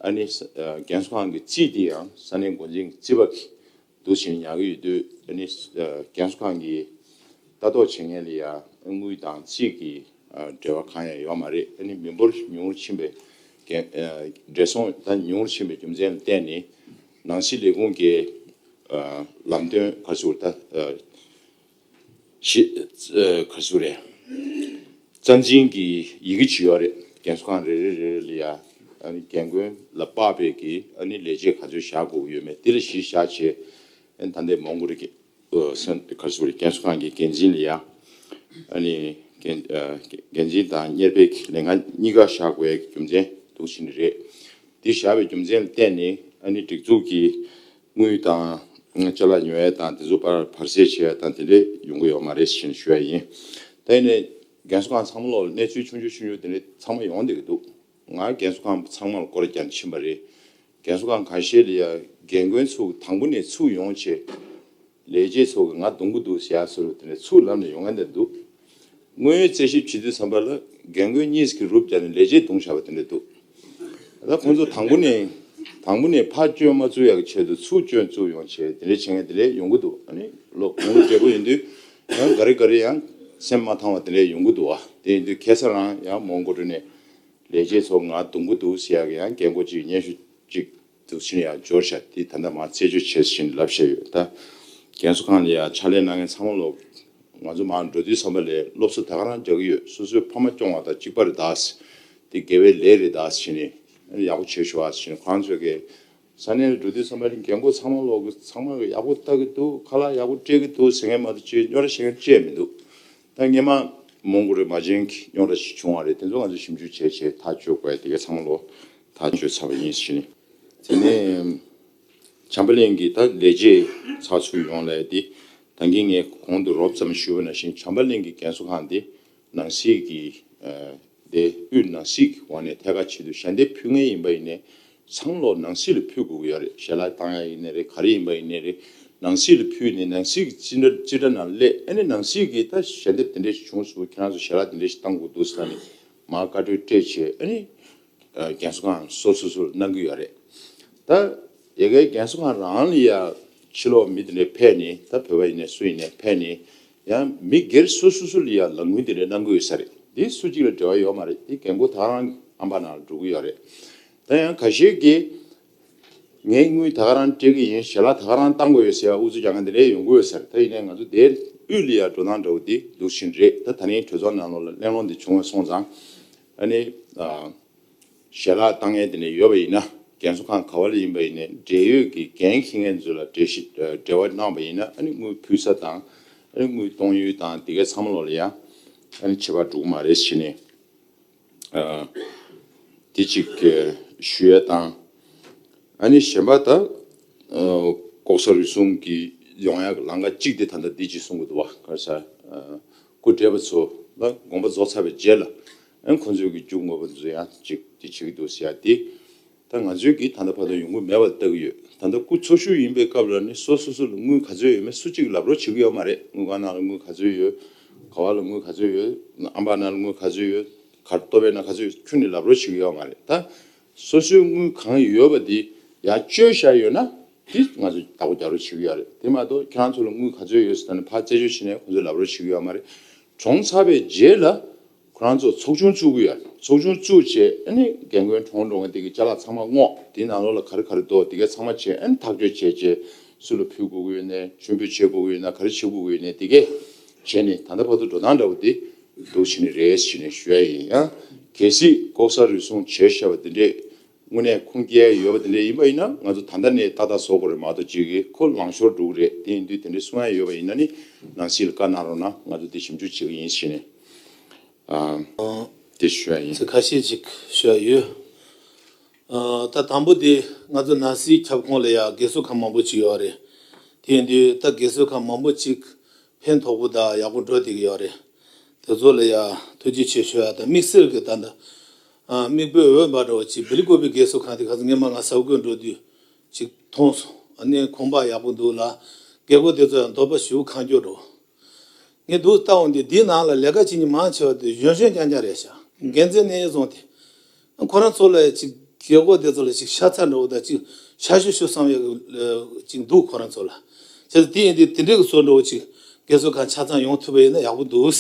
ཨ་ནི་ས་ཨ་རྒན་གསོ་ཁང་གི་རྩིས་དེ་ཡང་ས་གནས་འགོ་འཛིན་གྱི་རྩིས་པ་གིས་འདུག་བྱས་ཉར་གྱི་ཡོད་དུས། ཨ་ནི་ཨ་རྒན་གསོ་ཁང་གི་ལྟ་རྟོག་བྱེད་མཁན་ལ་ཡ་དངུལ་དང་རྩིས་ཀྱི་ཨ་འབྲེལ་བ་གང་ཡང་ཡོད་མ་རེད། ཨ་ནི་མི་འབོར་ཉུང་རུ་ཕྱིན་པའི་རྒན་ཨ་བགྲེས་སོང་ད་ཉུང་རུ་ཕྱིན་པའི་རྒྱུ་མཚན་ལ་བརྟེན་ནས་ནང་སྲིད་ལས་ཁུངས་ཀྱི་ཨ་ལམ་སྟོན་ག་ཚོད་ད་ཨ་ཞི་ཨ་ག་ཚོད་རེད། རྩ་འཛིན་གྱི་ཡི་གེ་ཅིག་ཡོད་རེད། རྒན་གསོ་ཁང་རེ་རེ་རེ་རེ་ལ་ཡ་ཨ་ནི་རྒན་རྒོན་ལ་དཔག་པའི་གི་ཨ་ནི་ལས་བྱེད་ག་ཚོད་བཞག་དགོས་ཀྱི་ཡོད་མེད་དེ་ལ་གཞི་བཞག་བྱས། ཨ་ནི་ད་ལྟའི་མོན་གྷོ་རི་གི་ཨོ་ས་ག་རེ་ཟེར་དགོས་རེད། རྒན་གསོ་ཁང་གི་འགན་འཛིན་ལ་ཡ་ཨ་ནི་འགན་ཨ་འགན་འཛིན་དང་གཉེར་པའི་ལས་འགན་གཉིས་ཀ་བཞག་དགོས་ཡ་གི་རྒྱུ་མཚན་འདུག་བྱས་ནས་རེད། དེ་བཞག་པའི་རྒྱུ་མཚན་ལ་བརྟེན་ནས་ཨ་ནི་སྒྲིག་འཛུགས་ཀྱི་དངུལ་དང་ཅ་ལག་ཉོ་ཡ་དང་དེ་ཚོ་བར་བར་སེལ་བྱེད་ཡ་དང་དེ་འདྲས་ཡོང་གི་ཡོད་མ་རེད་ཞེས་ཞུ་ཡ་ཡིན། ད་ཡིན་ནའི་རྒན་གསོ་ཁང་ཚང་མ་ལོག་གནས་ཚུལ་ཆུང་ཆུང་ཆུང་ཆུང་དེ་འདྲས་ཚང་མ་ཡོང་བསྡད་ཀྱི་འདུག་ང་རྒན་གསོ་ཁང་ཚང་མར་སྐོར་ར་རྒྱག་ཕྱིན་པ་རེད། རྒན་གསོ་ཁང་ཁ་ཤས་ལ་ཡ་རྒན་རྒོན་ཚུར་དང་པོ་ནས་ཚུར་ཡོང་བྱས། ལས་བྱེད་ཚོ་གིས་ང་རྡུང་གི་འདུག་ཟེར་ཡ་སོགས་དེ་འདྲ་ཚུར་ལམ་ནས་ཡོང་མཁན་དེ་འདུག་དངོས་ཡོད་རྩད་ཞིབ་བྱེད་དུས་ཙམ་པ་ལ་རྒན་རྒོན་གཉིས་ཀྱིས་རུབ་བརྒྱབ་ནས་ལས་བྱེད་རྡུང་བཞག་པ་དེ་འདྲ་འདུག་ད་ཁོང་ཚོ་དང་པོ་ནས་དང་པོ་ནས་ཕར་སྐྱོན་མ་བཙུགས་ཡག་གི་ཆེད་དུ་ཚུར་སྐྱོན་བཙུགས་ཡོང་བྱས་དེ་འདྲ་བྱེད་མཁན་དེ་འདྲ་ཡོང་གི་འདུག་ཨ་ནི་ལོ་དགུང་ལོ་བགྲེས་པོ་ཡིན་དུས་ཡང་ག་རེ་ག་རེ་ཡང་སེམས་མ་ཐང་བ་དེ་འདྲ་ཡོང་གི་འདུག་བ། དེ་ཡིན་དུས་ཁ་སང་རང་ཡང་མོན་གྷོ་རི་ནས་ལས་བྱེད་ཚོ་ང་རྡུང་གི་འདུག་ཟེར་ཡག་གི་ཡང་རྒན་གོག་ཅིག་སྙན་ཞུ་ཅིག་འདུག་ཕྱིན་ཡང་འབྱོར་ཤག་དེ་ད་ལྟ་མར་རྩད་གཅོད་བྱས་ཕྱིན་ལབ་བཤད་ཡོད། ད་རྒན་གསོ་ཁང་ལ་ཡང་ཕྱག་ལས་གནང་མཁན་ཚང་མ་ལོག་ང་ཚོ་མར་འགྲོ་དུས་ཙམ་པ་ལས་སློབ་གསོ་ད་ག་རང་རྒྱག་གི་ཡོད། སོ་སོའི་ཕ་མ་སྐྱོང་བ་དང་གཅིག་པ་རེད་ད། དེ་དགེ་བའི་ལས་རེད་ད་ཕྱིན་ནས་ཡག་པོ་བྱེད་ཤོག་ཨ་ཕྱིན་ནས་ཁོང་ཚོས་གི་ས་གནས་ལ་འགྲོ་དུས་ཙམ་པ་ལས་རྒན་གོག་ཚང་མ་ལོག་གི་ཚང་མ་གི་ཡག་པོ་ལྟ་གི་འདུག་ཁ་ལག་ཡག་པོ་སྤྲད་གི་འདུག་ཟེར་མཁན་མ་གཏོགས་ཅིག་རྙོག་དྲ་བཤད་མཁན་ཅིག་མི་འདུག་ད་སྔོན་མ་མོན་གྷོ་རི་མ་བྱན་གྱི་རྙོག་དྲ་ཞིག་བྱུང་བ་རེད། དེ་ཚོ་ང་ཚོ་ཞིབ་འཇུག་བྱས་བྱས་ཐག་གཅོད་དགོས་ཡ་དེ་ག་ཚང་མ་ལོག་ཐག་གཅོད་ཚར་བ་ཡིན་ཟེར་ནས། དེ་ནས་བྱམས་པ་གླིང་གི་ད་ལས་བྱེད་ཚགས་ཚུད་ཡོང་ལ་དེ་ད་གིན་ངས་གོང་དུ་རོབ་ཙམ་ཞུས་པ་ནང་བཞིན་བྱམས་པ་གླིང་གི་རྒན་གསོ་ཁང་དེ་ནང་སྲིད་ཀྱི་ཨ་དེ་དབུས་ནང་སྲིད་ཀྱི་འོག་ནས་ཐད་ཀར་ཆེད་དུ་ཞལ་འདེབས་ཕུལ་མཁན་ཡིན་པ་ཡིན་ནའི་ཚང་མ་ལོག་ནང་སྲིད་ལ་ཕུལ་དགོས་ཀྱི་ཡོད་རེད། ཞལ་ལག་བཏང་ཡ་ཡིན་ནའི་རེད། ག་རེ་ཡིན་པ་ཡིན་ནའི་རེད། ནང་སྲིད་ལ་ཕུལ་ནས་ནང་སྲིད་ཀྱི་རྩིས་ཁྲ་རྩིས་ཁྲ་ནང་སླེབས། ཨ་ནི་ནང་སྲིད་ཀྱིས་ད་ཞལ་འདེབས་དེ་འདྲས་ཞིག་བྱུང་སོང་། ཁྱེད་རང་ཚོ་ཞལ་ལག་དེ་འདྲས་ཞིག་བཏང་དགོས་འདུག་ཟེར་ནས་མར་བཀའ་འཁྲོལ་སྤྲད་བྱས་ཨ་ནི་རྒན་གསོ་ཁང་སོ་སོ་སོར་གནང་གི་ཡོད་རེད། ད་ཡ་གིའི་རྒན་གསོ་ཁང་རང་ལ་ཡ་ཕྱི་ལོགས་མི་དེ་འདྲས་ཕེབས་ནས་ད་བོད་པ་ཡིན་ནའི་སུ་ཡིན་ནའི་ཕེབས་ནས་ཡང་མི་སྒེར་སོ་སོ་སོ་ལ་ཡ་ལག་དངུལ་དེ་འདྲས་གནང་གི་ཡོད་ས་རེད། འདི་སུ་གཅིག་ལ་འབྲེལ་བ་ཡོད་མ་རེད། འདི་རྒན་རྒོན་ད་རང་ཨམ་པ་ནང་ལ་འགྲོ་གི་ཡོད་རེད། ད་ཡང་ཁ་ཤས་ཀྱིས་ངའི་དངུལ་ད་ག་རང་སྤྲད་ཀྱི་ཡིན། ཞལ་ལག་ད་ག་རང་བཏང་དགོས་ཡོད་ཟེར་ཡ་ཨུ་ཚུགས་རྒྱག་མཁན་དེ་འདྲས་ཡོང་གི་ཡོད་ས་རེད། ད་ཡིན་ནའི་ང་ཚོ་དེ་དབུས་ལ་ཡ་འགྲོ་སྟངས་འདྲ་བོ་འདི་འདུག་བཞིན་རེད། ད་ད་ནི་གྲོས་ཚོགས་ནང་ལོགས་ལ་གླེང་སློང་འདི་བྱུང་བ་སོང་ཙང་ཨ་ནི་ཨ། ཞལ་ལག་བཏང་མཁན་དེ་འདྲ་ཡོད་པ་ཡིན་ན་རྒན་གསོ་ཁང་ག་བ་ལ་ཡིན་པ་ཡིན་ནའི་འབྲེལ་ཡོད་ཀྱི་འགན་འཁྱེར་མཁན་ཚོ་ལ་འབྲེལ་ཞིབ་འབྲེལ་བ་གནང་བ་ཡིན་ན་ཨ་ནི་དངུལ་ཕུལ་ས་དང་ཨ་ནི་དངུལ་གཏོང་ཡུལ་དང་དེ་གའི་ཚང་མ་ལོག་ལ་ཡ་ཨ་ནི་ཁྱད་པར་འགྲོ་གི་མ་རེད་ཟེར་ནས་ཨ་དེ་གཅིག་ཞུ་ཡ་དང་། ཨ་ནི་གཞན་པ་ད་ལྐོག་ཟ་རུལ་སུངས་ཀྱི་ཡོང་ཡག་གི་ལམ་ཁ་གཅིག་དེ་ད་ལྟ་འདི་གཅིག་གསུང་གི་འདུག་བ། ག་རེ་ཟེར། སྐུ་བགྲེས་པ་ཚོ་ལ་དགོངས་པ་རྫོགས་ཚར་བའི་རྗེས་ལ་ཨ་ཁོང་ཚོས་ཀྱི་རྒྱུ་དངོས་པོ་ཚོ་ཡང་གཅིག་དེ་བྱེད་ཀྱི་འདུག་ཟེར་ཡ་དེ། ད་ང་ཚོས་ཀྱི་ད་ལྟ་བར་དུ་ཡོང་གི་མེད་པར་ལྟ་གི་ཡོད། ད་ལྟ་སྐུ་འཚོ་བཞུགས་ཡིན་པའི་སྐབས་ལ་ནི་སོ་སོ་སོ་ལ་དངུལ་ག་ཚོད་ཡོད་མེད་སུ་གཅིག་ལབ་རོགས་བྱེད་ཀྱི་ཡོད་མ་རེད། དངུལ་ཁང་ནང་ལ་དངུལ་ག་ཚོད་ཡོད། ག་བ་ལ་དངུལ་ག་ཚོད་ཡོད། ཨམ་བག་ནང་ལ་དངུལ་ག་ཚོད་ཡོད། གར་ལྟོ་བའི་ནང་ག་ཚོད་ཡོད། ཁྱོན་ནས་ལབ་རོགས་བྱེད་ཀྱི་ཡོད་མ་རེད། ད་སོ་སོའི་དངུལ་གང་ཡོད་པ་དེ་ཡར་བཅོལ་བཞག་ཡོད་ན་དེ་ང་ཚོས་བདག་པོ་རྒྱག་རོགས་བྱེད་ཀྱི་ཡོད་རེད། དེ་མ་གཏོགས་ཁྱེད་རང་ཚོ་ལ་དངུལ་ག་ཚོད་ཡོད་ཟེར་ད་ནི་ཕར་རྩད་གཅོད་བྱས་ནས་ཁོང་ཚོས་ལབ་རོགས་བྱེད་ཀྱི་ཡོད་མ་རེད། གྲོངས་ཚར་བའི་རྗེས་ལ་ཁོ་རང་ཚོ་ཚོགས་ཆུང་བཙུགས་ཀྱི་ཡོད་རེད། ཚོགས་ཆུང་བཙུགས་བྱས་ཨ་ནི་རྒན་རྒོན་གྲོངས་འགྲོ་མཁན་དེ་གི་ཅ་ལག་ཚང་མ་སྔོག་དེའི་ནང་ལོགས་ལ་ག་རེ་ག་རེ་འདུག་དེ་གའི་ཚང་མ་བྱས་ཨ་ནི་ཐག་གཅོད་བྱས་བྱས་སུ་ལ་ཕུལ་དགོས་ཀྱི་ཡོད་ན། མཆོད་འབུལ་བྱེད་དགོས་ཀྱི་ཡོད་ན། ག་རེ་བྱེད་དགོས་ཀྱི་ཡོད་ན་དེ་གའི་བྱས་ནས་ད་ལྟ་བར་དུ་འགྲོ་སྟངས་འདྲ་བོ་དེ་འདུག་བྱས་ནས་རེད་ཟེར་ནས་ཞུ་ཡ་ཡིན། ཡང་གལ་སྲིད་ལྐོག་ཟ་རུལ་སུངས་བྱས་བཞག་པ་དེ་འདྲས་དངོས་གནས་ཁུངས་སྐྱེལ་ཡོད་པ་དེ་འདྲས་ཡིན་པ་ཡིན་ན་ང་ཚོ་ད་ལྟ་ནས་ཏག་ཏག་བཟོ་དགོས་རེད་མ་གཏོགས་ཅིག་གི་ཁོ་ལངས་ཤོར་འགྲོ་གི་རེད། དེ་ཡིན་དུས་དེ་འདྲས་གསུང་ཡ་ཡོད་པ་ཡིན་ན་ནི་ནང་སྲིད་ལ་བཀའ་གནང་རོགས་གནང་། ང་ཚོ་དེ་ཞིབ་འཇུག་བྱེད་ཀྱི་ཡིན་ཟེར་ནས་ཨ་དེ་ཞུ་ཡ་ཡིན། ཚིག་ཁ་ཤས་ཅིག་ཞུ་ཡ་ཡོད། ཨ་ད་དང་པོ་དེ་ང་ཚོ་ནང་སྲིད་ཁྱབ་ཁོངས་ལ་ཡ་རྒས་གསོ་ཁང་མང་པོ་ཅིག་ཡོད་རེད། དེ་ཡིན་དུས་ད་རྒས་གསོ་ཁང་མང་པོ་ཅིག་ཕན་ཐོགས་པོ་དང་ཡག་པོ་འགྲོ་བསྡད་ཀྱི་ཡོད་རེད། དེ་ཚོ་ལ་ཡ་ཐུགས་རྗེ་ཆེ་ཞུ་ཡ་དང་། དམིགས་བསལ་གྱི་ད་ལྟ་ཨ་མིག་དཔེ་འོད་འབར་འདྲ་བོ་ཅིག་སྦེལ་ཀོབ་པའི་རྒས་གསོ་ཁང་དེ་ཁ་སང་སྔོན་མ་ང་གཟའ་འཁོར་འགྲོ་དུས་ཅིག་མཐོང་སོང་། ཨ་ནི་ཁང་པ་ཡག་པོ་འདུག་ལ་རྒས་འཁོགས་དེ་ཚོ་ཡང་འདོད་པ་ཞེ་པོ་ཁེངས་སྐྱུག་འགྲོ། ངས་འདུག་ལྟ་འོང་དུས་འདིའི་ནང་ལ་ལས་ཀ་བྱེད་མཁན་མང་ཆེ་བ་དེ་གཞོན་གཞོན་རྐྱང་རྐྱང་རེད་ཤག་འགན་འཛིན་ནས་བཟུང་སྟེ། ཁོ་རང་ཚོ་ལ་ཅིག་རྒས་འཁོགས་དེ་ཚོ་ལ་ཅིག་ཤ་ཚ་འདྲ་བོ་དང་ཅིག་ཤ་ཞུ་ཞུ་བསམ་ཡག་གི་ཅིག་འདུག་ཁོ་རང་ཚོ་ལ། བྱས་ཙང་དེ་ཡིན་དུས་དེ་འདྲའི་གི་བཟོ་འདྲ་བོ་ཅིག་རྒས་གསོ་ཁང་ཆ་ཚང་ཡོང་ཐུབ་པ་ཡིན་ན་ཡག་པོ་འདུག་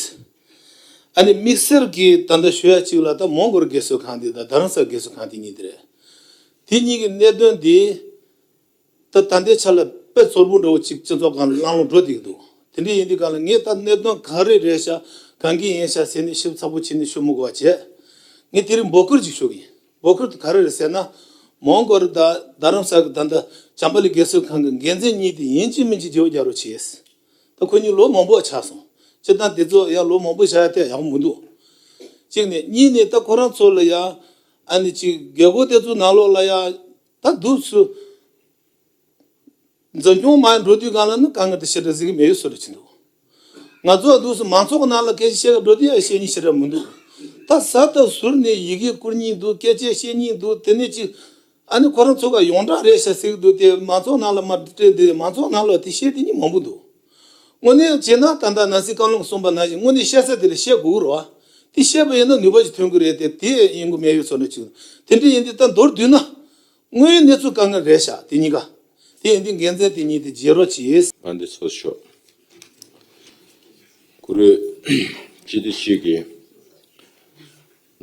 ཨ་ནི་དམིགས་བསལ་གྱི་ད་ལྟ་ཞུ་ཡ་ཅིག་ལ་ད་མོན་གྷོ་རྒས་གསོ་ཁང་དེ་དང་རྡ་རམ་ས་རྒས་གསོ་ཁང་དེ་གཉིས་དེ་རེད། དེ་གཉིས་ཀྱི་གནད་དོན་དེ། ད་ད་ལྟའི་ཆ་ལ་དཔེ་ཚོར་པོ་འདྲ་བོ་ཅིག་སྤྱི་ཚོགས་སྒང་ལ་ལྷང་ལྷུང་འགྲོ་བསྡད་ཀྱི་འདུག་དེ་འདྲ་ཡིན་དུས་སྒང་ལ་ངས་ད་གནད་དོན་ག་རེ་རེད་ཤག་གང་གི་ཡིན་ཤག་ཟེར་ནས་ཞིབ་ཚགས་པོ་བྱས་ནས་ཞུ་མི་དགོས་པ་བྱས། ངས་དེ་རིང་འབོད་སྐུལ་ཅིག་ཞུ་གི་ཡིན། འབོད་སྐུལ་དེ་ག་རེ་རེད་ཟེར་ན། མོན་གྷོ་རི་དང་རྡ་རམ་ས་གི་ད་ལྟ་བྱམས་པ་གླིང་རྒས་གསོ་ཁང་གི་འགན་འཛིན་གཉིས་དེ་ཡིན་གཅིག་མིན་གཅིག་བརྗེ་པོ་རྒྱག་རོགས་བྱེད། ད་ཁོ་གཉིས་ལོ་མང་པོ་ཆགས་སོང་། སྤྱིར་བཏང་དེ་ཚོ་ཡང་ལོ་མང་པོ་བཞག་ཡ་དེ་ཡག་པོ་མི་འདུག་གཅིག་ནས། གཉིས་ནས་ད་ཁོ་རང་ཚོ་ལ་ཡང་ཨ་ནི་ཅིག་རྒས་འཁོགས་དེ་ཚོ་ནང་ལོགས་ལ་ཡང་ད་འདུག་སུ། འཛིན་སྐྱོང་མ་འགྲོ་དུས་སྒང་ལ་ནི་དཀའ་ངལ་དེ་ཞེ་དྲག་གཟིགས་ཀྱི་མེད་ཡོད་བཟོ་འདྲ་ཅིག་འདུག་ང་ཚོ་འདུག་སུ་མང་ཚོགས་ནང་ལ་སྐད་ཆ་བཤད་ག་འགྲོ་དུས་ཡང་བཤད་མཁན་ཞེ་དྲག་མི་འདུག་ད་གཟའ་ལྟ་ཟུར་ནས་ཡི་གེ་བསྐུར་མཁན་འདུག་སྐད་ཆ་བཤད་མཁན་འདུག་དེ་ནས་ཅིག་ཨ་ནི་ཁོ་རང་ཚོ་ག་ཡོངས་གྲགས་རེད་ཤག་ཟེར་གི་འདུག་དེ་མང་ཚོགས་ནང་ལ་མར་སྤྲད་དེ་མང་ཚོགས་ནང་ལ་དེ་བཤད་དེ་གཉིས་མང་པོ་འདུག་དངོས་གནས་བྱས་ན་ད་ལྟ་ནང་སྲིད་བཀའ་བློན་གསུངས་པ་ནང་བཞིན་དངོས་གནས་བཤད་ས་དེ་ལ་བཤད་དགོས་ཀྱི་རེད་བ། དེ་བཤད་པ་ཡིན་ན་ནུས་པ་ཞིག་ཐོན་གི་རེད་དེ། དེ་ཡིན་གི་མེད་ཡོད་བཟོ་འདྲ་ཅིག་དེ་འདྲ་ཡིན་དུས་ད་མདོར་བསྡུས་ན། དངོས་ཡོད་གནས་ཚུལ་དཀའ་ངལ་རེད་ཤག་དེ་གཉིས་ཀ། དེ་ཡིན་དུས་འགན་འཛིན་དེ་གཉིས་དེ་བརྗེ་རོགས་གྱིས། བཀའ་འདི་ཚོ་ཤོག་བཀུར་འོས་སྤྱི་འཐུས་གཅིག་གིས་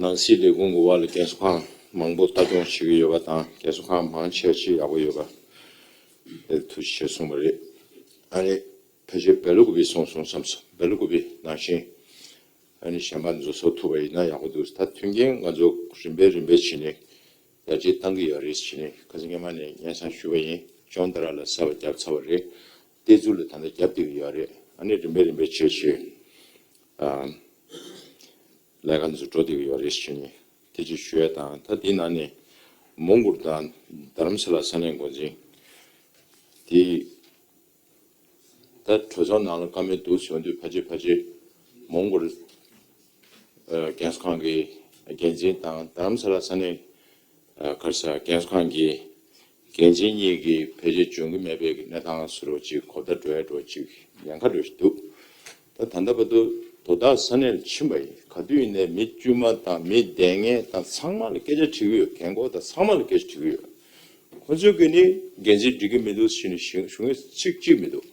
ནང་སྲིད་ལས་ཁུངས་ཀྱི་འོག་ལ་རྒན་གསོ་ཁང་མང་པོ་ལྟ་སྐྱོང་བྱེད་ཀྱི་ཡོད་པ་དང་། རྒན་གསོ་ཁང་མང་ཆེ་ཆེས་ཡག་པོ་ཡོད་པ་དེ་ཐུགས་རྗེ་ཆེ་གསུངས་པ་རེད། ཨ་ནི་ཕལ་ཆེར་སྦེལ་ཀོབ་པའི་སོང་སོང་བསམ་སོང་། སྦེལ་ཀོབ་པའི་ནང་བཞིན། ཨ་ནི་གཞན་པ་འཛུལ་སོགས་ཐུབ་པ་ཡིན་ན་ཡག་པོ་འདུག་ད་མཐུན་རྐྱེན་ང་ཚོ་རིམ་པས་རིམ་པས་བྱས་ནས་ཡར་རྒྱས་གཏང་གི་ཡོད་རེད་བྱས་ནས། ཁ་སང་སྔོན་མ་ནས་སྙན་སེང་ཞུས་པ་ཡིན། ཅོང་ཏ་ར་ལ་གསར་པ་བརྒྱབ་ཚར་བ་རེད། བལྟས་ཚུལ་ལ་ད་ལྟ་བརྒྱབ་བསྡད་ཀྱི་ཡོད་རེད། ཨ་ནི་རིམ་པས་རིམ་པས་བྱས་བྱས་ཨ་ལས་ཀ་འདི་ཚོ་འགྲོ་བསྡད་ཀྱི་ཡོད་རེད་བྱས་ནས་དེ་ཅིག་ཞུ་ཡ་དང་། ད་དེའི་ནང་ནས་མོན་གྷོ་དང་རྡ་རམ་ས་ལ་ས་གནས་འགོ་འཛིན་དེ། ད་གྲོས་ཚོགས་ནང་ལ་བཀའ་མོལ་འདུག་ཟེར་དུས་ཕལ་ཆེར་ཕལ་ཆེར་མོན་གྷོ་རྒན་གསོ་ཁང་གི་འགན་འཛིན་དང་རྡ་རམ་ས་ལ་ས་གནས་ག་རེ་ཟེར་རྒན་གསོ་ཁང་གི་འགན་འཛིན་གཉིས་ཀྱིས་ཕལ་ཆེར་འཇོན་གྱི་མེད་པའི་གནས་སྟངས་བཟོ་འདྲ་ཅིག་གོ་བརྡ་འགྲོ་ཡ་འདྲ་ཅིག་ཉེན་ཁ་འདྲ་ཞིག་འདུག་ད་ད་ལྟ་བར་དུ་དོ་བདག་ས་གནས་ལ་ཕྱིན་པ་ཡིན། ག་དུས་ཡིན་ནའི་མི་དཀྱུས་མ་དང་མི་སྡུག་བསྔལ་དང་ཚང་མ་ལ་སྐད་ཆ་དྲི་གི་ཡོད། རྒན་འཁོགས་དང་ཚང་མ་ལ་སྐད་ཆ་དྲི་གི་ཡོད། ཁོ་ཚོས་ཀྱིས་ནི་འགན་འཛིན་འགྲིག་གི་མི་འདུག་ཟེར་ནས་ཞུ་ཞུ་མཁན་ཚིག་གཅིག་མི་འདུག་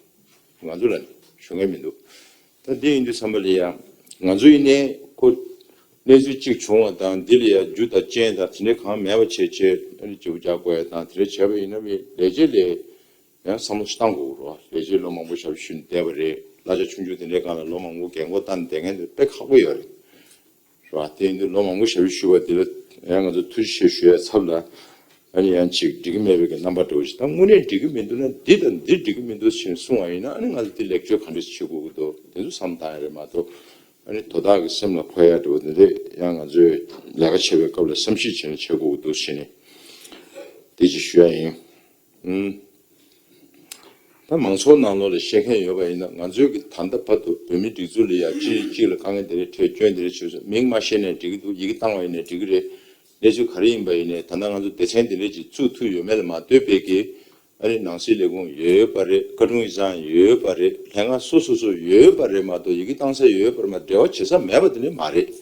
ང་ཚོ་ལ་ནི་ཞུ་མཁན་མི་འདུག་ད་འདི་ཡིན་དུས་ཙམ་པ་ལ་ཡང་ང་ཚོ་ཡིན་ནའི་ཁོ་གནས་ཚུལ་གཅིག་བྱུང་བ་དང་འདི་ལ་ཡང་རྒྱུ་དང་རྐྱེན་དང་དེ་འདྲའི་གང་མེད་པ་བྱས་བྱས་ཨ་ནི་བརྗེ་པོ་རྒྱག་དགོས་ཡ་དང་། དེ་འདྲ་བྱས་པ་ཡིན་ན་མི་ལས་བྱེད་ལས་ཡང་བསམ་བློ་ཞིག་བཏང་དགོས་རེད་བ། ལས་བྱེད་ལོ་མང་པོ་ཞབས་ཞུ་བསྡད་པ་རེད། གླ་ཆ་ཆུང་ཆུང་དེ་འདྲའི་སྒང་ལ་ལོ་མང་པོ་རྒན་འཁོགས་བཏང་བསྡད་མཁན་དེ་དཔེ་ཁག་པོ་ཡོད་རེད། རེད་བ། དེ་ཡིན་དུས་ལོ་མང་པོ་ཞབས་ཞུ་ཞུ་བ་དེ་ལ་ཡང་ང་ཚོ་ཐུགས་རྗེ་ཆེ་ཞུ་ཡའི་ཚབ་ལ་ཨ་ནི་ཡང་ཅིག་འགྲིག་གི་མེད་པའི་གི་རྣམ་པ་འདྲ་བོ་ཞིག་ད་དངོས་གནས་འགྲིག་གི་མི་འདུག་ན་འདི་དང་འདི་འགྲིག་གི་མི་འདུག་ཞེས་གསུངས་པ་ཡིན་ན་ཨ་ནི་ང་ཚོ་འདི་ལེགས་བཅོས་ག་འདྲ་ཞིག་བྱེད་དགོས་ཀྱི་འདུག་དེ་ཚོ་བསམ་བཏང་ཡ་རེད་མ་གཏོགས། ཨ་ནི་དོ་བདག་གི་སེམས་ལ་འཁོར་ཡ་འདྲ་བོ་དེ་འདྲས་ཡང་ང་ཚོས་ལས་ཀ་བྱེད་པའི་སྐབས་ལ་བསམ་གཞིག་བྱས་ནས་བྱེད་དགོས་ཀྱི་འདུག་ཞེས་ནས། དེ་ཅིག་ཞུ་ཡ་ཡིན། ཨུམ། ད་མང་ཚོགས་ནང་ལོགས་ལ་བཤད་མཁན་ཡོད་པ་ཡིན་ན། ང་ཚོའི་གི་ད་ལྟ་བར་དུ་བོད་མིའི་སྒྲིག་འཛུགས་ལ་ཡ་གཅིག་གཅིག་ལ་དཀའ་ངལ་འདི་རེད་འཕྲད། སྐྱོན་འདི་རེད་བྱུང་སོང་། མིང་མ་བཤད་ནས་འགྲིག་གི་འདུག་ཡི་གེ་བཏང་བ་ཡིན་ནས་འགྲིག་གི་རེད། གནས་ཚུལ་ག་རེ་ཡིན་པ་ཡིན་ནས། ད་ལྟ་ང་ཚོ་སྡེ་ཚན་འདི་འདྲས་ཅིག་བཙུགས་ཐུབ་ཡོད་མེད་ལ་མ་ལྟོས་པའི་གི། ཨ་ནི་ནང་སྲིད་ལས་ཁུངས་ཡོད་པ་རེད། བཀའ་དྲུང་ཡིག་ཚང་ཡོད་པ་རེད། ལྷན་ཁང་སོ་སོ་སོ་ཡོད་པ་རེད་མ་གཏོགས། ཡི་གེ་བཏང་ས་ཡོད་པ་རེད་མ་གཏོགས། འབྲེལ་བ་བྱེད་ས་མེད་པ་དེ་འདྲས་མ་རེད།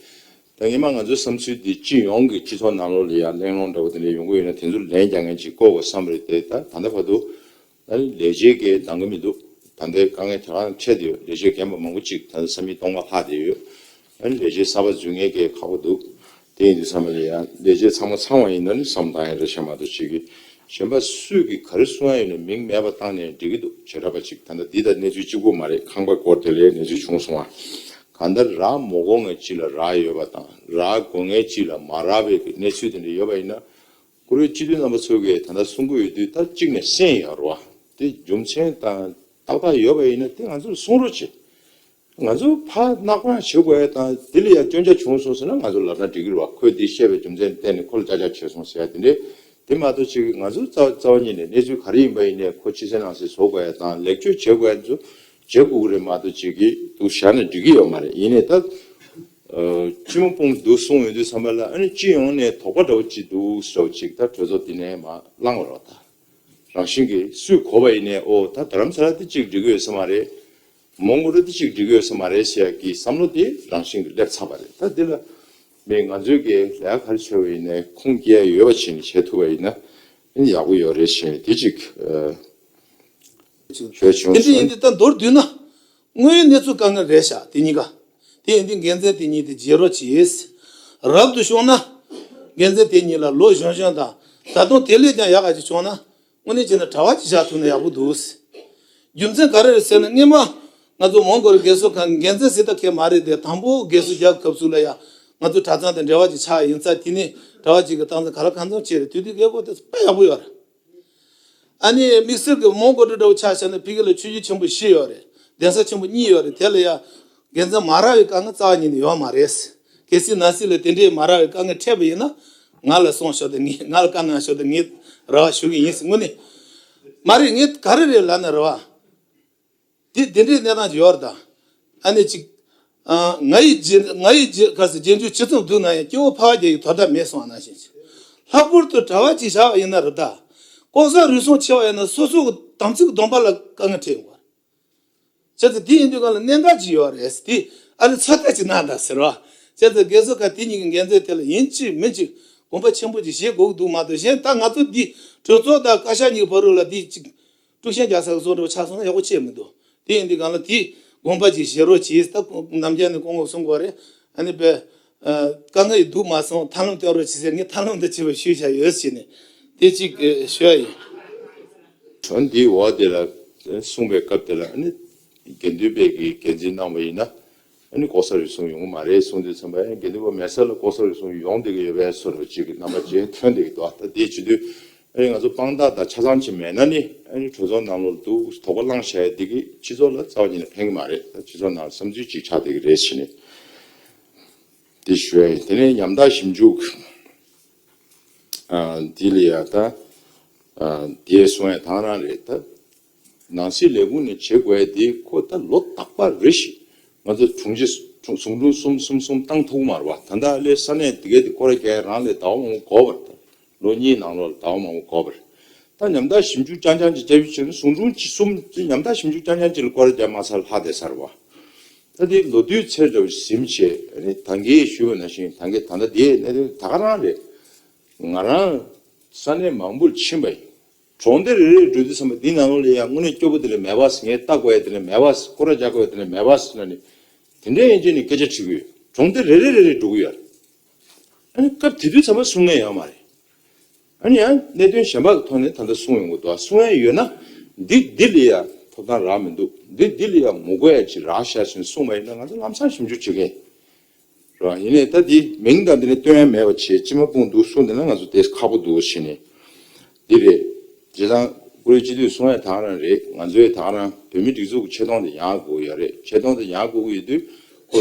ད་སྔོན་མ་ང་ཚོའི་བསམ་ཚུལ་འདི་སྤྱི་ཡོངས་ཀྱི་སྤྱི་ཚོགས་ནང་ལོགས་ལ་ཡ་གླེང་སློང་འདྲ་བོ་དེ་འདྲ་ཡོང་གི་ཡོད་ན། དེ་ཚོར་ལན་རྒྱག་མཁན་ཅིག་བསྐོ་དགོས་བསམ་རེད་དེ། ད་ད་ལྟ་བར་དུ་ཨ་ནི་ལས་བྱེད་ཀྱིས་འདང་གི་མི་འདུག་ད་ལྟའི་དཀའ་ངལ་དེ་ག་འཕྲད་དེ་ཡོད། ལས་བྱེད་རྒན་པ་མང་པོ་ཅིག་ད་ལྟ་ས་མིག་སྟོང་པ་ལྷག་བསྡད་ཡོད། ཨ་ནི་ལས་བྱེད་གསར་པ་འཛུལ་མཁན་གྱི་ཁག་པོ་འདུག་དེ་ཡིན་དུས་ཙམ་པ་ལ་ཡ་ལས་བྱེད་ཚང་མ་ཚང་བ་ཡིན་ན་ནི་བསམ་བཏང་ཡ་རེད་ཤག་མ་གཏོགས། ཅིག་གིས་གཞན་པ་སུས་ཀྱིས་ག་རེ་གསུང་ཡ་ཡོད་ན་མིང་མེད་པ་བཏང་ནས་འགྲིག་གི་འདུག་བྱེ་བྲག་པ་ཅིག་ད་ལྟ་འདི་ད་གནས་ཚུལ་གཅིག་པོ་མ་རེད། ཁང་པ་སྐོར་དེ་ལའི་གནས་ཚུལ་བྱུང་སོང་བ། གང་ལྟར་རག་མ་དགོས་མཁན་ཅིག་ལ་རག་ཡོད་པ་དང་། རག་དགོས་མཁན་ཅིག་ལ་མ་རག་པའི་གི་གནས་ཚུལ་དེ་འདྲ་ཡོད་པ་ཡིན་ན། བཀུར་འོས་སྤྱི་འཐུས་རྣམ་པ་ཚོ་གིས་ད་ལྟ་གསུང་གི་ཡོད་དུས། ད་གཅིག་ནས་གསན་ཡོད་རེད་བ། དེ་རྒྱུ་མཚན་དང་ཏག་ཏག་ཡོད་པ་ཡིན་ན་དེ་ང་ཚོར་གསུང་རོགས་བྱེད། ང་ཚོ་ཕར་བརྣག་པ་བྱེད་དགོས་ཡ་དང་། དེ་ལ་ཡ་སྐྱོན་ཆ་བྱུང་སོང་ཟེར་ན་ང་ཚོ་ལབ་ན་འགྲིག་གི་རེད་བ། ཁོས་འདི་བཤད་པའི་རྒྱུ་མཚན་བརྟེན་ནས་ཁོ་ལ་ཅག་ཅག་བྱས་སོང་ཟེར་ཡ་དེ་འདྲས། དེ་མ་གཏོགས་ཅིག་ང་ཚོ་རྩ་རྩ་བ་ཉིད་ནས་གནས་ཚུལ་ག་རེ་ཡིན་པ་ཡིན་ནའི་ཁོ་ཕྱི་གསལ་ནང་གསལ་བཟོ་དགོས་ཡ་དང་། ལེགས་བཅོས་བྱེད་དགོས་ཡ་ཚོ་བྱེད་དགོས་ཀྱི་རེད་མ་གཏོགས། ཅིག་གིས་འདུག་བཞག་ན་འགྲིག་གི་ཡོད་མ་རེད། ཡིན་ནའི་ད། ཨ། སྤྱི་མོ་སྤུངས་འདུག་གསུངས་ཡོང་དུས་ཙམ་པ་ལ། ཨ་ནི་སྤྱི་ཡོངས་ནས་དོགས་པ་འདྲ་བོ་ཅིག་འདུག་ཟེར་བ་ཅིག་ད་གྲོས་ཚོགས་འདི་ནས་མར་བླངས་པ་རེད་བ། ད་རང་བཞིན་གྱིས་སུས་གོ་བ་ཡིན་ནའི། ཨོ་ད་རྡ་རམ་ས་ལ་དེ་གཅིག་འགྲིག་གི་ཡོད་ས་མ་རེད། མོན་གྷོ་རུ་དེ་གཅིག་འགྲིག་གི་ཡོད་ས་མ་རེད་ཟེར་ཡ་གི་བསམ་བློ་དེ་རང་བཞིན་གྱིས་སླེབས་ཚར་བ་རེད། ད་འདི་ལ་མི་ང་ཚོའི་གི་ལས་ཀ་ག་རེ་བྱས་པ་ཡིན་ནའི་ཁུངས་སྐྱེལ་ཡ་ཡོད་པ་བྱས་ནས་བྱེད་ཐུབ་པ་ཡིན་ན་ཨ་ནི་ཡག་པོ་ཡོད་རེད་ཟེར་ནས་དེ་གཅིག་ཨ། ཞུ་བྱུང་། དེ་འདྲ་ཡིན་དུས་ད་མདོར་བསྡུས་ན། དངོས་ཡོད་གནས་ཚུལ་དཀའ་ངལ་རེད་ཤག་དེ་གཉིས་ཀ། དེ་ཡིན་དུས་འགན་འཛིན་དེ་གཉིས་དེ་བརྗེ་རོགས་གྱིས། རབ་ཏུ་བྱུང་ན་འགན་འཛིན་དེ་གཉིས་ལ་ལོ་གཞོན་གཞོན་དང་། ད་དུང་དེ་ལས་ཀྱང་ཡག་ག་ཅིག་བྱུང་ན་དངོས་གནས་བྱས་ན་གྲྭ་པ་ཅིག་བཞག་ཐུབ་ན་ཡག་པོ་འདུག་རྒྱུ་མཚན་ག་རེ་རེད་ཟེར་ན། སྔོན་མ་ང་ཚོ་མོན་གྷོ་རུ་རྒས་གསོ་ཁང་འགན་འཛིན་ཟེར་ད་གང་ཡང་མ་རེད་དེ། དང་པོ་རྒས་གསོ་རྒྱག་སྐབས་སུ་ལ་ཡ་ང་ཚོ་གྲྭ་ཚང་དང་འབྲེལ་བ་ཅིག་ཆགས་ཡིན་ཙང་། དེ་ནས་གྲྭ་པ་ཅིག་གིས་སྟངས་འཛིན་ག་ལ་གང་འཚམ་བྱས་རེད། དེ་དུས་རྒས་གསོ་དེ་དཔེ་ཡག་པོ་ཡོད་རེད། ཨ་ནི་དམིགས་བསལ་གྱི་མོན་གྷོ་གྲུ་འདྲ་བོ་ཆ་བཞག་ན་ཕ་གི་ལ་ཆོས་བརྒྱུད་ཆེན་པོ་བཞི་ཡོད་རེད། གདན་ས་ཆེན་པོ་གཉིས་ཡོད་རེད། དེ་ལ་ཡ་འགན་འཛིན་མ་རག་པའི་དཀའ་ངལ་རྩ་བ་ཉིད་ནས་ཡོད་མ་རེད། གལ་སྲིད་ནང་སྲིད་ལ་དེ་འདྲའི་མ་རག་པའི་དཀའ་ངལ་འཕྲད་པ་ཡིན་ན། ང་ལ་གསུངས་ཤོག་དང་། ངས་ང་ལ་བཀའ་གནང་ཤོག་དང་། ངས་རེ་བ་ཞུ་གི་ཡིན་ཟེར། དངོས་གནས་མ་རེད། ངས་ག་རེ་རེད་ལབ་ན་རེད་བ། དེ་དེ་འདྲའི་གནས་སྟངས་ཅིག་ཡོད་རེད་ད། ཨ་ནི་ཅིག་ཨ། ང་ཡི་རྗེས་ང་ཡི་རྗེས་ག་ཟེར། རྗེས་འཇུག་ཇི་ཙམ་སྡུག་ན་ཡང་སྐྱེ་བོ་ཕལ་བ་དགེ་བའི་དོར་དག་མེད་གསུངས་པ་ནང་བཞིན་ཅིག་ལྷག་པར་དུ་གྲྭ་པ་ཅིག་བཞག་པ་ཡིན་ན་རེད་ད། ལྐོག་ཟ་རུལ་སུངས་ཆེ་བ་ཡིན་ན་སོ་སོ་གི་དམ་ཚིག་གི་སྡོམ་པ་ལ་དཀའ་ངལ་འཕྲད་ཡོང་བ་རེད། བྱས་ཙང་དེ་ཡིན་དུས་གང་ལ་གནད་འགག་ཅིག་ཡོད་རེད། དེ་ཨ་ནི་ཚོད་ལྟ་ཅིག་གནང་དང་ཟེར་བ། བྱས་ཙང་རྒས་གསོ་ཁང་དེ་གཉིས་ཀྱི་འགན་འཛིན་དེ་ལ་ཡིན་གཅིག་མིན་གཅིག་དགོངས་པ་ཆེན་པོ་ཅིག་བཞེས་དགོས་ཀྱི་འདུག་མ་གཏོགས། གཞན་ད་ང་ཚོ་འདི་གྲོས་ཚོགས་དང་བཀའ་ཤག་གཉིས་ཀྱི་བར་རུ་ལ་འདི་ཅིག་དཀྲུག་ཤིང་རྒྱག་ས་གི་བཟོ་འདྲ་བོ་ཆགས་སོང་ན་ཡག་པོ་ཅིག་མི་འདུག་དེ་ཡིན་དུས་གང་ལ་དེ་དགོངས་པ་ཅིག་བཞེས་རོགས་གྱིས། ད་ནམ་རྒྱུན་ནས་སྐུ་ངོ་གསུང་གི་ཡོད་རེད། ཨ་ནི་དཔེ་ཨ། དཀའ་ངལ་ཡོད་འདུག་མ་གསུངས། ཐབས་ལམ་སྟོན་རོགས་གྱིས་ཟེར། ངས་ཐབས་ལམ་འདི་བྱས་པ་ཞུས་བཞག་ཡོད་ཟེར་ནས་དེ་གཅིག་ཨ། ཞུ་ཡ་ཡིན། དོན་འདིའི་འོག་དེ་ལ་གསུངས་པའི་སྐབས་དེ་ལ་ཨ་ནི་དགེ་འདུན་པའི་གི་འགན་འཛིན་གནང་བ་ཡིན་ན། ཨ་ནི་ལྐོག་ཟ་རུལ་སུངས་ཡོང་གི་མ་རེད་གསུངས་དུས་ཙམ་པ། ཨ་ནི་དགེ་འདུན་པ་མེད་ས་ལ་ལྐོག་ཟ་རུལ་སུངས་ཡོང་བསྡད་ཀྱི་ཡོད་པའི་བཟོ་འདྲ་ཅིག་གི་རྣམ་པ་ཅིག་ཐོན་བསྡད་ཀྱི་འདུག་ད་དེ་བྱེད་དུས་ཨ་ནི་ང་ཚོ་དཔང་རྟགས་དང་ཆ་ཚང་ཅིག་མེད་ན་ནི། ཨ་ནི་གྲོས་ཚོགས་ནང་ལོགས་ལ་འདུག་དོགས་པ་བསླངས་བཞག་ཡ་འདི་གིས་སྤྱི་ཚོགས་ལ་རྩ་བ་ཉིད་ནས་ཕན་གྱི་མ་རེད། ད་སྤྱི་ཚོགས་ནང་ལ་བསམ་ཚུལ་ཅིག་ཆགས་བསྡད་ཀྱི་རེད་ཟེར་ནས་འདི་ཞུ་ཡ་ཡིན། དེ་ནས་ཉམ་ཐག་ཞིབ་འཇུག་ཨ། འདི་ལ་ཡ་ད། ཨ། དེ་གསུང་ཡ་དེ་རང་རེད་ད། ནང་སྲིད་ལས་ཁུངས་ནས་བྱེད་དགོས་ཡ་དེ་ཁོ་ད་ལོ་རྟག་པར་རེ་བཞིན་ང་ཚོ་དྲུང་ཆེ་ཟུང་དྲུང་གསུམ་གསུམ་གསུམ་བཏང་ཐུབ་ཀྱི་མ་རེད་བ། ད་ལྟ་ལས་ས་གནས་དེ་གའི་དེ་སྐོར་ར་རྒྱག་ཡ་རང་ལ་ཟླ་བ་མང་པོ་འགོར་བ་རེད། ད་ལོ་གཉིས་ནང་ལོགས་ལ་ཟླ་བ་མང་པོ་འགོར་བ་རེད། ད་ཉམ་ཐག་ཞིབ་འཇུག་རྐྱང་རྐྱང་ཅིག་བྱས་པ་ཡིན་ན་ཟུང་དྲུང་གཅིག་གསུམ་ཅིག་ཉམ་ཐག་ཞིབ་འཇུག་རྐྱང་རྐྱང་ཅིག་ལ་སྐོར་ར་རྒྱག་མ་ཚར་ལྷག་བསྡད་ཚར་བ། ད་དེ་ལོ་དུས་ཚོད་འདྲ་བོ་ཟིན་བྱས། ཨ་ནི་ད་གིན་ཞུས་པ་ནང་བཞིན་ད་གིན་ད་ལྟ་དེ་གནད་དོན་ད་ག་རང་རེད། ང་རང་ས་གནས་མང་པོར་ཕྱིན་པ་ཡིན། གྲོང་སྡེ་རེ་རེར་འགྲོ་དུས་ཙམ་པ་འདི་ནང་ལོགས་ལ་ཡ་དངོས་གནས་སྐྱོ་པོ་དེ་ལས་མེད་པ། ངས་ལྟ་དགོས་ཡ་དེ་ལས་མེད་པ། སྐོར་ར་རྒྱག་དགོས་ཡ་དེ་ལས་མེད་པ་ཟེར་ནས་དེ་འདྲའི་ཡན་ཆད་ནས་སྐད་ཆ་དྲི་གི་ཡོད། གྲོང་སྡེ་རེ་རེ་རེ་རེ་འགྲོ་གི་ཡོད། ཨ་ནི་སྐབས་དེ་དུས་ཙམ་པ་གསུང་མཁན་ཡོད་མ་རེད། ཨ་ནི་ཡང་གནད་དོན་གཞན་པ་གི་ཐོག་ནས་ད་ལྟ་གསུང་ཡོང་གི་འདུག་གསུང་ཡ་ཡོད་ན་འདི་འདི་ལ་ཡ་ཐོབ་ཐང་རག་མི་འདུག་འདི་འདི་ལ་ཡ་མི་དགོས་ཡ་ཅིག་རག་ཤག་ཟེར་ནས་གསུངས་པ་ཡིན་ན་ང་ཚོ་ལམ་སང་ཞིབ་འཇུག་བྱེད་མཁན་རེད་བ། ཡིན་ནའི་ད་འདི་མིང་དང་འདི་ནས་སྟོན་ཡ་མེད་པ་བྱས་སྤྱི་མོ་སྤུངས་འདུག་གསུངས་བསྡད་ན་ང་ཚོ་དེ་ཁག་པོ་འདུག་བྱས་ནས་འདི་རེད། བྱས་ཙང་བཀུར་འོས་སྤྱི་འཐུས་གསུང་ཡ་དེ་ག་རང་རེད། ང་ཚོས་དེ་ག་རང་བོད་མིའི་སྒྲིག་འཛུགས་ཀྱི་ཆེ་མཐོང་དེ་ཡང་དགོས་ཡོད་རེད། ཆེ་མཐོང་དེ་ཡང་དགོས་ཀྱི་ཡོད་དུས་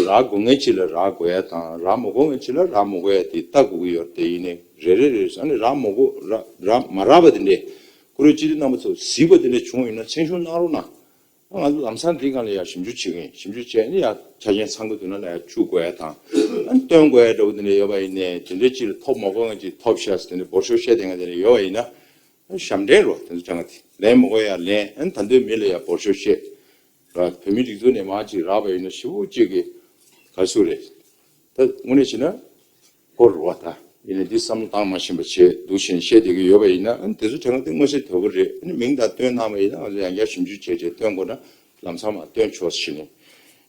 རག་དགོས་མཁན་ཅིག་ལ་རག་དགོས་ཡ་དང་རག་མ་དགོས་མཁན་ཅིག་ལ་རག་མ་དགོས་ཡ་དེ་ལྟ་དགོས་ཀྱི་ཡོད་རེད། དེ་ཡིན་ནའི་རེ་རེ་རེ་ས་ནས་རག་མ་དགོས་རག་རག་མ་རག་པ་དེ་འདྲས་བཀུར་འོས་སྤྱི་འཐུས་རྣམ་པ་ཚོ་གཟིགས་པ་དེ་འདྲས་བྱུང་ཡོད་ན་མཚན་ཞུ་གནང་རོགས་གནང་། ང་ཚོ་ལམ་སང་འདི་སྒང་ལ་ཡང་ཞིབ་འཇུག་བྱེད་མཁན་ཞིབ་འཇུག་བྱས་ནས་ཡང་ཆ་རྐྱེན་ཚང་གི་འདུག་ན་ལ་ཡང་བཅུག་དགོས་ཡ་དང་། ཨ་ནི་བཏོན་དགོས་ཡ་འདྲ་བོ་དེ་འདྲ་ཡོད་པ་ཡིན་ནའི་དེ་འདྲའི་ཅིག་ལ་ཐོབ་མ་དགོས་མཁན་ཅིག་ཐོབ་ཤག་ཟེར་དེ་འདྲ་འབོར་ཤོག་བཤད་བསྡད་མཁན་དེ་འདྲ་ཡོད་པ་ཡིན་ན། ཨ་ཞབས་འདྲེན་རོ་དེ་ཚོ་ཅང་ག་དེ་ལེན་མ་དགོས་ཡ་ལེན། ཨ་ནི་ད་འདོད་མི་ལ་ཡང་འབོར་ཤོག་བཤད་ར། བོད་མི་སྒྲིག་འཛུགས་ནས་མར་ཅིག་རག་པ་ཡིན་ན་ཞེ་པོ་ཅིག་གི་ག་རེ་ཟེར་རེད། ད་དངོས་གནས་བྱས་ན། སྐོར་བ་ད། ཡིན་ནའི་འདི་བསམ་བློ་བཏང་མ་ཤེས་པ་བྱས་འདུག་བཞིན་བཤད་བསྡད་ཀྱི་ཡོད་པ་ཡིན་ན་ཨ་ནི་དེ་ཚོ་དྲན་ག་དེ་མངོན་གསལ་དོད་པོ་རེད། ཨ་ནི་མིང་དང་བཏོན་གནང་བ་ཡིན་ན་ང་ཚོ་ཡང་བསྐྱར་ཞིབ་འཇུག་བྱས་བྱས་བཏོན་དགོས་ན་ལམ་སང་མར་བཏོན་ཆོག་ཟེར་ནས་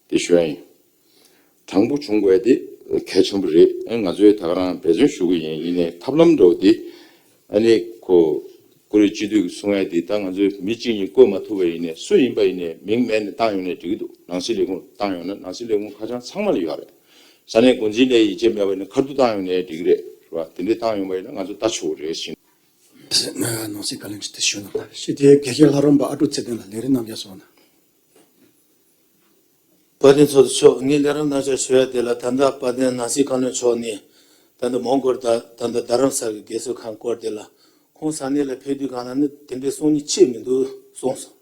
དེ་ཞུ་ཡ་ཡིན། དྲང་པོ་བྱུང་དགོས་དེ་གལ་ཆེན་པོ་རེད། ཨ་ནི་ང་ཚོས་ད་ག་རང་འབད་བརྩོན་ཞུ་གི་ཡིན། ཡིན་ནའི་ཐབས་ལམ་འདྲ་བོ་དེ་ཨ་ནི་ཁོ་བཀུར་འོས་སྤྱི་འཐུས་ཀྱི་གསུང་ཡ་དེ་ད་ང་ཚོས་མི་གཅིག་གཉིས་བསྐོས་མ་ཐུབ་པ་ཡིན་ནའི་སུ་ཡིན་པ་ཡིན་ནའི་མིང་མེད་ནས་བཏང་ཡོང་ནའི་འགྲིག་གི་འདུག་ནང་སྲིད་ལས་ཁུངས་བཏང་ཡོང་ན་ནང་སྲིད་ལས་ཁུངས་ཁ་བྱང་ཚང་མ་ལ་ཡོད་རེད། ས་གནས་འགོ་འཛིན་ལ་ཡིད་ཆེས་མེད་པ་ཡིན་ན་ཁ་ཐུག་བཏང་ཡོང་ནའི་འགྲིག་གི་རེད། རེད་བ། དེ་འདྲའི་བཏང་ཡོང་པ་ཡིན་ན་ང་ཚོ་ལྟ་ཆོག་གི་རེད་ཟེར། ནང་སྲིད་བཀའ་བློན་ཁྲི་དེ་ཞུ་ན་ཞེས་དེ་དགེ་བཤེས་ལྷ་རམས་པ་ཨ་ཀྲུག་ཚེ་བརྟན་ལ་ལས་རིམ་རྣམ་རྒྱལ་སོང་ན། དཔལ་ལྡན་ཚོགས་གཙོ་མཆོག་ངས་ལས་རིམ་རྣམ་གཞག་ཞུ་ཡ་དེ་ལ་ད་ལྟ་དཔལ་ལྡན་ནང་སྲིད་བཀའ་བློན་མཆོག་ནས་ད་ལྟ་མོན་གྷོར་དང་ད་ལྟ་རྡ་རམ་ས་ལ་གི་དགེ་ཚོགས་ཁང་སྐོར་དེ་ལ་ཁོང་ས་གནས་ལ་ཕེབས་དུས་གང་ལ་ནི་དེ་འདྲའི་གསུང་ཉིན་ཆད་མི་འདུག་གསུངས་སོང་།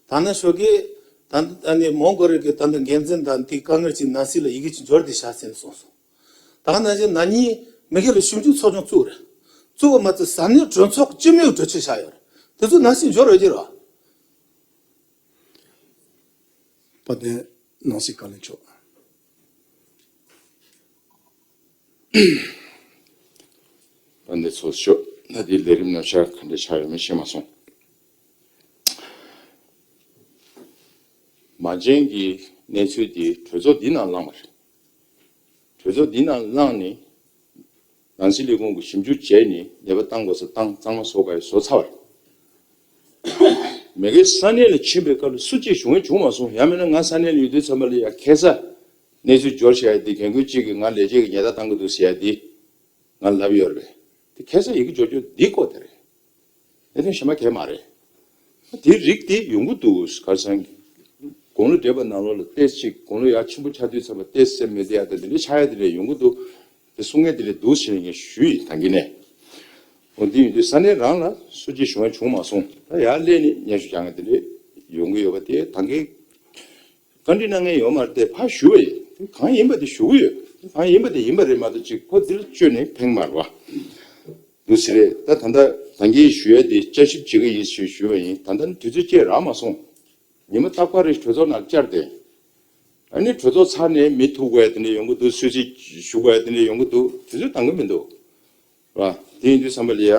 ད་ནི་ཞོགས་ཀས་ད་ལྟ་ནི་མོན་གྷོ་རི་གི་ད་ལྟ་འགན་འཛིན་དང་དེ་དཀའ་ངལ་ཅིག་ནང་སྲིད་ལ་ཡི་གེ་ཅིག་འབྱོར་ཏེ་བཞག་ཟིན་གསུངས་སོང་། ད་ནང་བཞིན་ན་ནིང་མི་སྒེར་ལ་ཞིབ་འཇུག་ཚོགས་ཆུང་བཙུགས་རེད། བཙུགས་པ་མ་ཚད་ས་གནས་གྲོས་ཚོགས་སྤྱི་མོས་གྲོས་ཆོད་བཞག་ཡོད་རེད། དེ་ཚོ་ནང་བཞིན་འབྱོར་འོས་ཀྱི་རེད། དཔལ་ལྡན་ནང་སྲིད་བཀའ་བློན་མཆོག་དཔལ་ལྡན་ཚོགས་གཙོ་མཆོག་ད་ལྟའི་ལས་རིམ་རྣམ་གཞག་ག་འདྲ་ཆགས་ཡོད་མེད་ཤེས་མ་སོང་། མ་བྱན་གྱི་གནས་ཚུལ་འདི་གྲོས་ཚོགས་འདི་ནང་བླངས་པ་རེད། གྲོས་ཚོགས་འདི་ནང་བླངས་ནས་ནང་སྲིད་ལས་ཁུངས་ཀྱིས་ཞིབ་འཇུག་བྱས་ནས་ནད་པ་བཏང་དགོས་ས་བཏང་གཙང་མ་བཟོ་དགོས་ཡ་བཟོ་ཚར་བ་རེད། མ་གིའི་ས་གནས་ལ་ཕྱིན་པའི་སྐབས་ལ་སུ་གཅིག་བྱུང་ཡང་བྱུང་མ་སོང་། ཡང་མིན་ན་ང་ས་གནས་ལ་ཡོད་དུས་ཙམ་པ་ལ་ཡ་ཁ་སང་གནས་ཚུལ་འབྱོར་བཞག་ཡ་འདི་རྒན་རྒོན་གཅིག་གིས་ང་ལས་བྱེད་ཀྱི་ཉེས་རྡུང་བཏང་གི་འདུག་ཟེར་ཡ་འདི་ང་ལབ་ཡོད་རེད་པས། དེ་ཁ་སང་ཡི་གེ་འབྱོར་རྒྱུ་འདི་ཀོ་དེ་རེད། གནད་དོན་གཞན་པ་གང་ཡང་མ་རེད། དེ་རིགས་དེ་ཡོང་གི་འདུག་ག་རེ་ཟེར་ན། དགུང་ལོ་བགྲེས་པ་ནང་ལོགས་ལ་ཏོག་ཙམ་དགུང་ལོ་ཡར་ཆེན་པོ་ཆགས་དུས་ཙམ་པ་ཏོག་ཙམ་མི་བདེ་ཡ་དང་དེ་འདྲ་ཆགས་ཡ་དེ་འདྲ་ཡོང་གི་འདུག་དེ་གསུང་མཁན་དེ་འདྲ་འདུག་ཟེར་ངས་ཞུས་ཡིན་ད་གིན་ནས། འོ་འདི་ཡིན་དུས་ས་གནས་རང་ལ་སུ་གཅིག་བྱུང་ཡང་བྱུང་མ་སོང་། ད་ཡར་སླེབས་ནས་སྙན་ཞུ་རྒྱག་མཁན་དེ་འདྲ་ཡོང་གི་ཡོད་པ་དེ་ད་གིན་བཀའ་འདྲི་གནང་མཁན་ཡོད་མ་རེད་དེ་ཕར་ཞུ་བ་ཡིན། དེ་གང་ཡིན་པ་དེ་ཞུ་གི་ཡོད། དེ་གང་ཡིན་པ་དེ་ཡིན་པ་རེད་མ་གཏོགས་ཅིག་ཁོ་འདིར་བཅོས་ནས་ཕན་མ་རེད་བ། འདུག་ཟེར་རེད། ད་ད་ལྟ་ད་གིན་ཞུ་ཡ་དེ་བསྐྱར་ཞིབ་བྱེད་ཀྱི་ཡིན་ཞེས་ཞུས་པ་ཡིན། ད་ལྟ་ནི་དུས་ཚོད་བཅད་རག་མ་སོང་། ཉི་མ་རྟག་པར་རེ་གྲོས་ཚོགས་ནང་བཅར་ཏེ། ཨ་ནི་གྲོས་ཚོགས་ཚར་ནས་མི་ཐུག་དགོས་དེ་འདྲ་ཡོང་གི་འདུག་སུད་སི་ཞུ་དགོས་དེ་འདྲ་ཡོང་གི་འདུག་དུས་ཚོད་འདང་གི་མི་འདུག་ར། དེ་ཡིན་དུས་བསམ་པ་ལ་ཡ།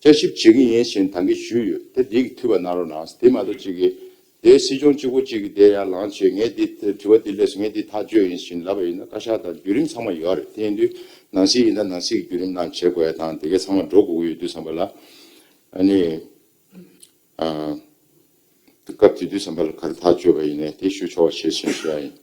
བསྐྱར་ཞིབ་བྱེད་ཀྱི་ཡིན་ཞེས་ད་གིན་ཞུས་ཡོད། དེ་འདི་གི་འཐུས་པ་གནང་རོགས་གནང་། དེ་མ་གཏོགས་གཅིག་གིས། དེ་སྲིད་སྐྱོང་གཅིག་པོ་གཅིག་གིས་དེ་ཡར་ལངས་བྱས་ངས་འདི་དྲི་བ་འདི་སླེབས་སོང་ངས་འདི་ཐག་གཅོད་ཡིན་ཞེས་ལབ་པ་ཡིན་ན་བཀའ་ཤག་དང་བརྒྱུད་རིམ་ཚང་མ་ཡོད་རེད། དེ་ཡིན་དུས་ནང་སྲིད་ཡིན་ན་ནང་སྲིད་ཀྱི་བརྒྱུད་རིམ་ནང་བྱེད་དགོས་ཡ་དང་དེ་གའི་ཚང་མ་འགྲོ་དགོས་ཀྱི་ཡོད་དུས་བསམ་པ་ལ། ཨ་ནི། ཨ། སྐབས་དེ་དུས་བསམ་པ་ལ་ག་རེ་ཐག་གཅོད་པ་ཡིན་ནའི་དེ་ཞུ་ཆོག་པ་བྱེད་ཞེས་ཞུ་ཡ་ཡིན།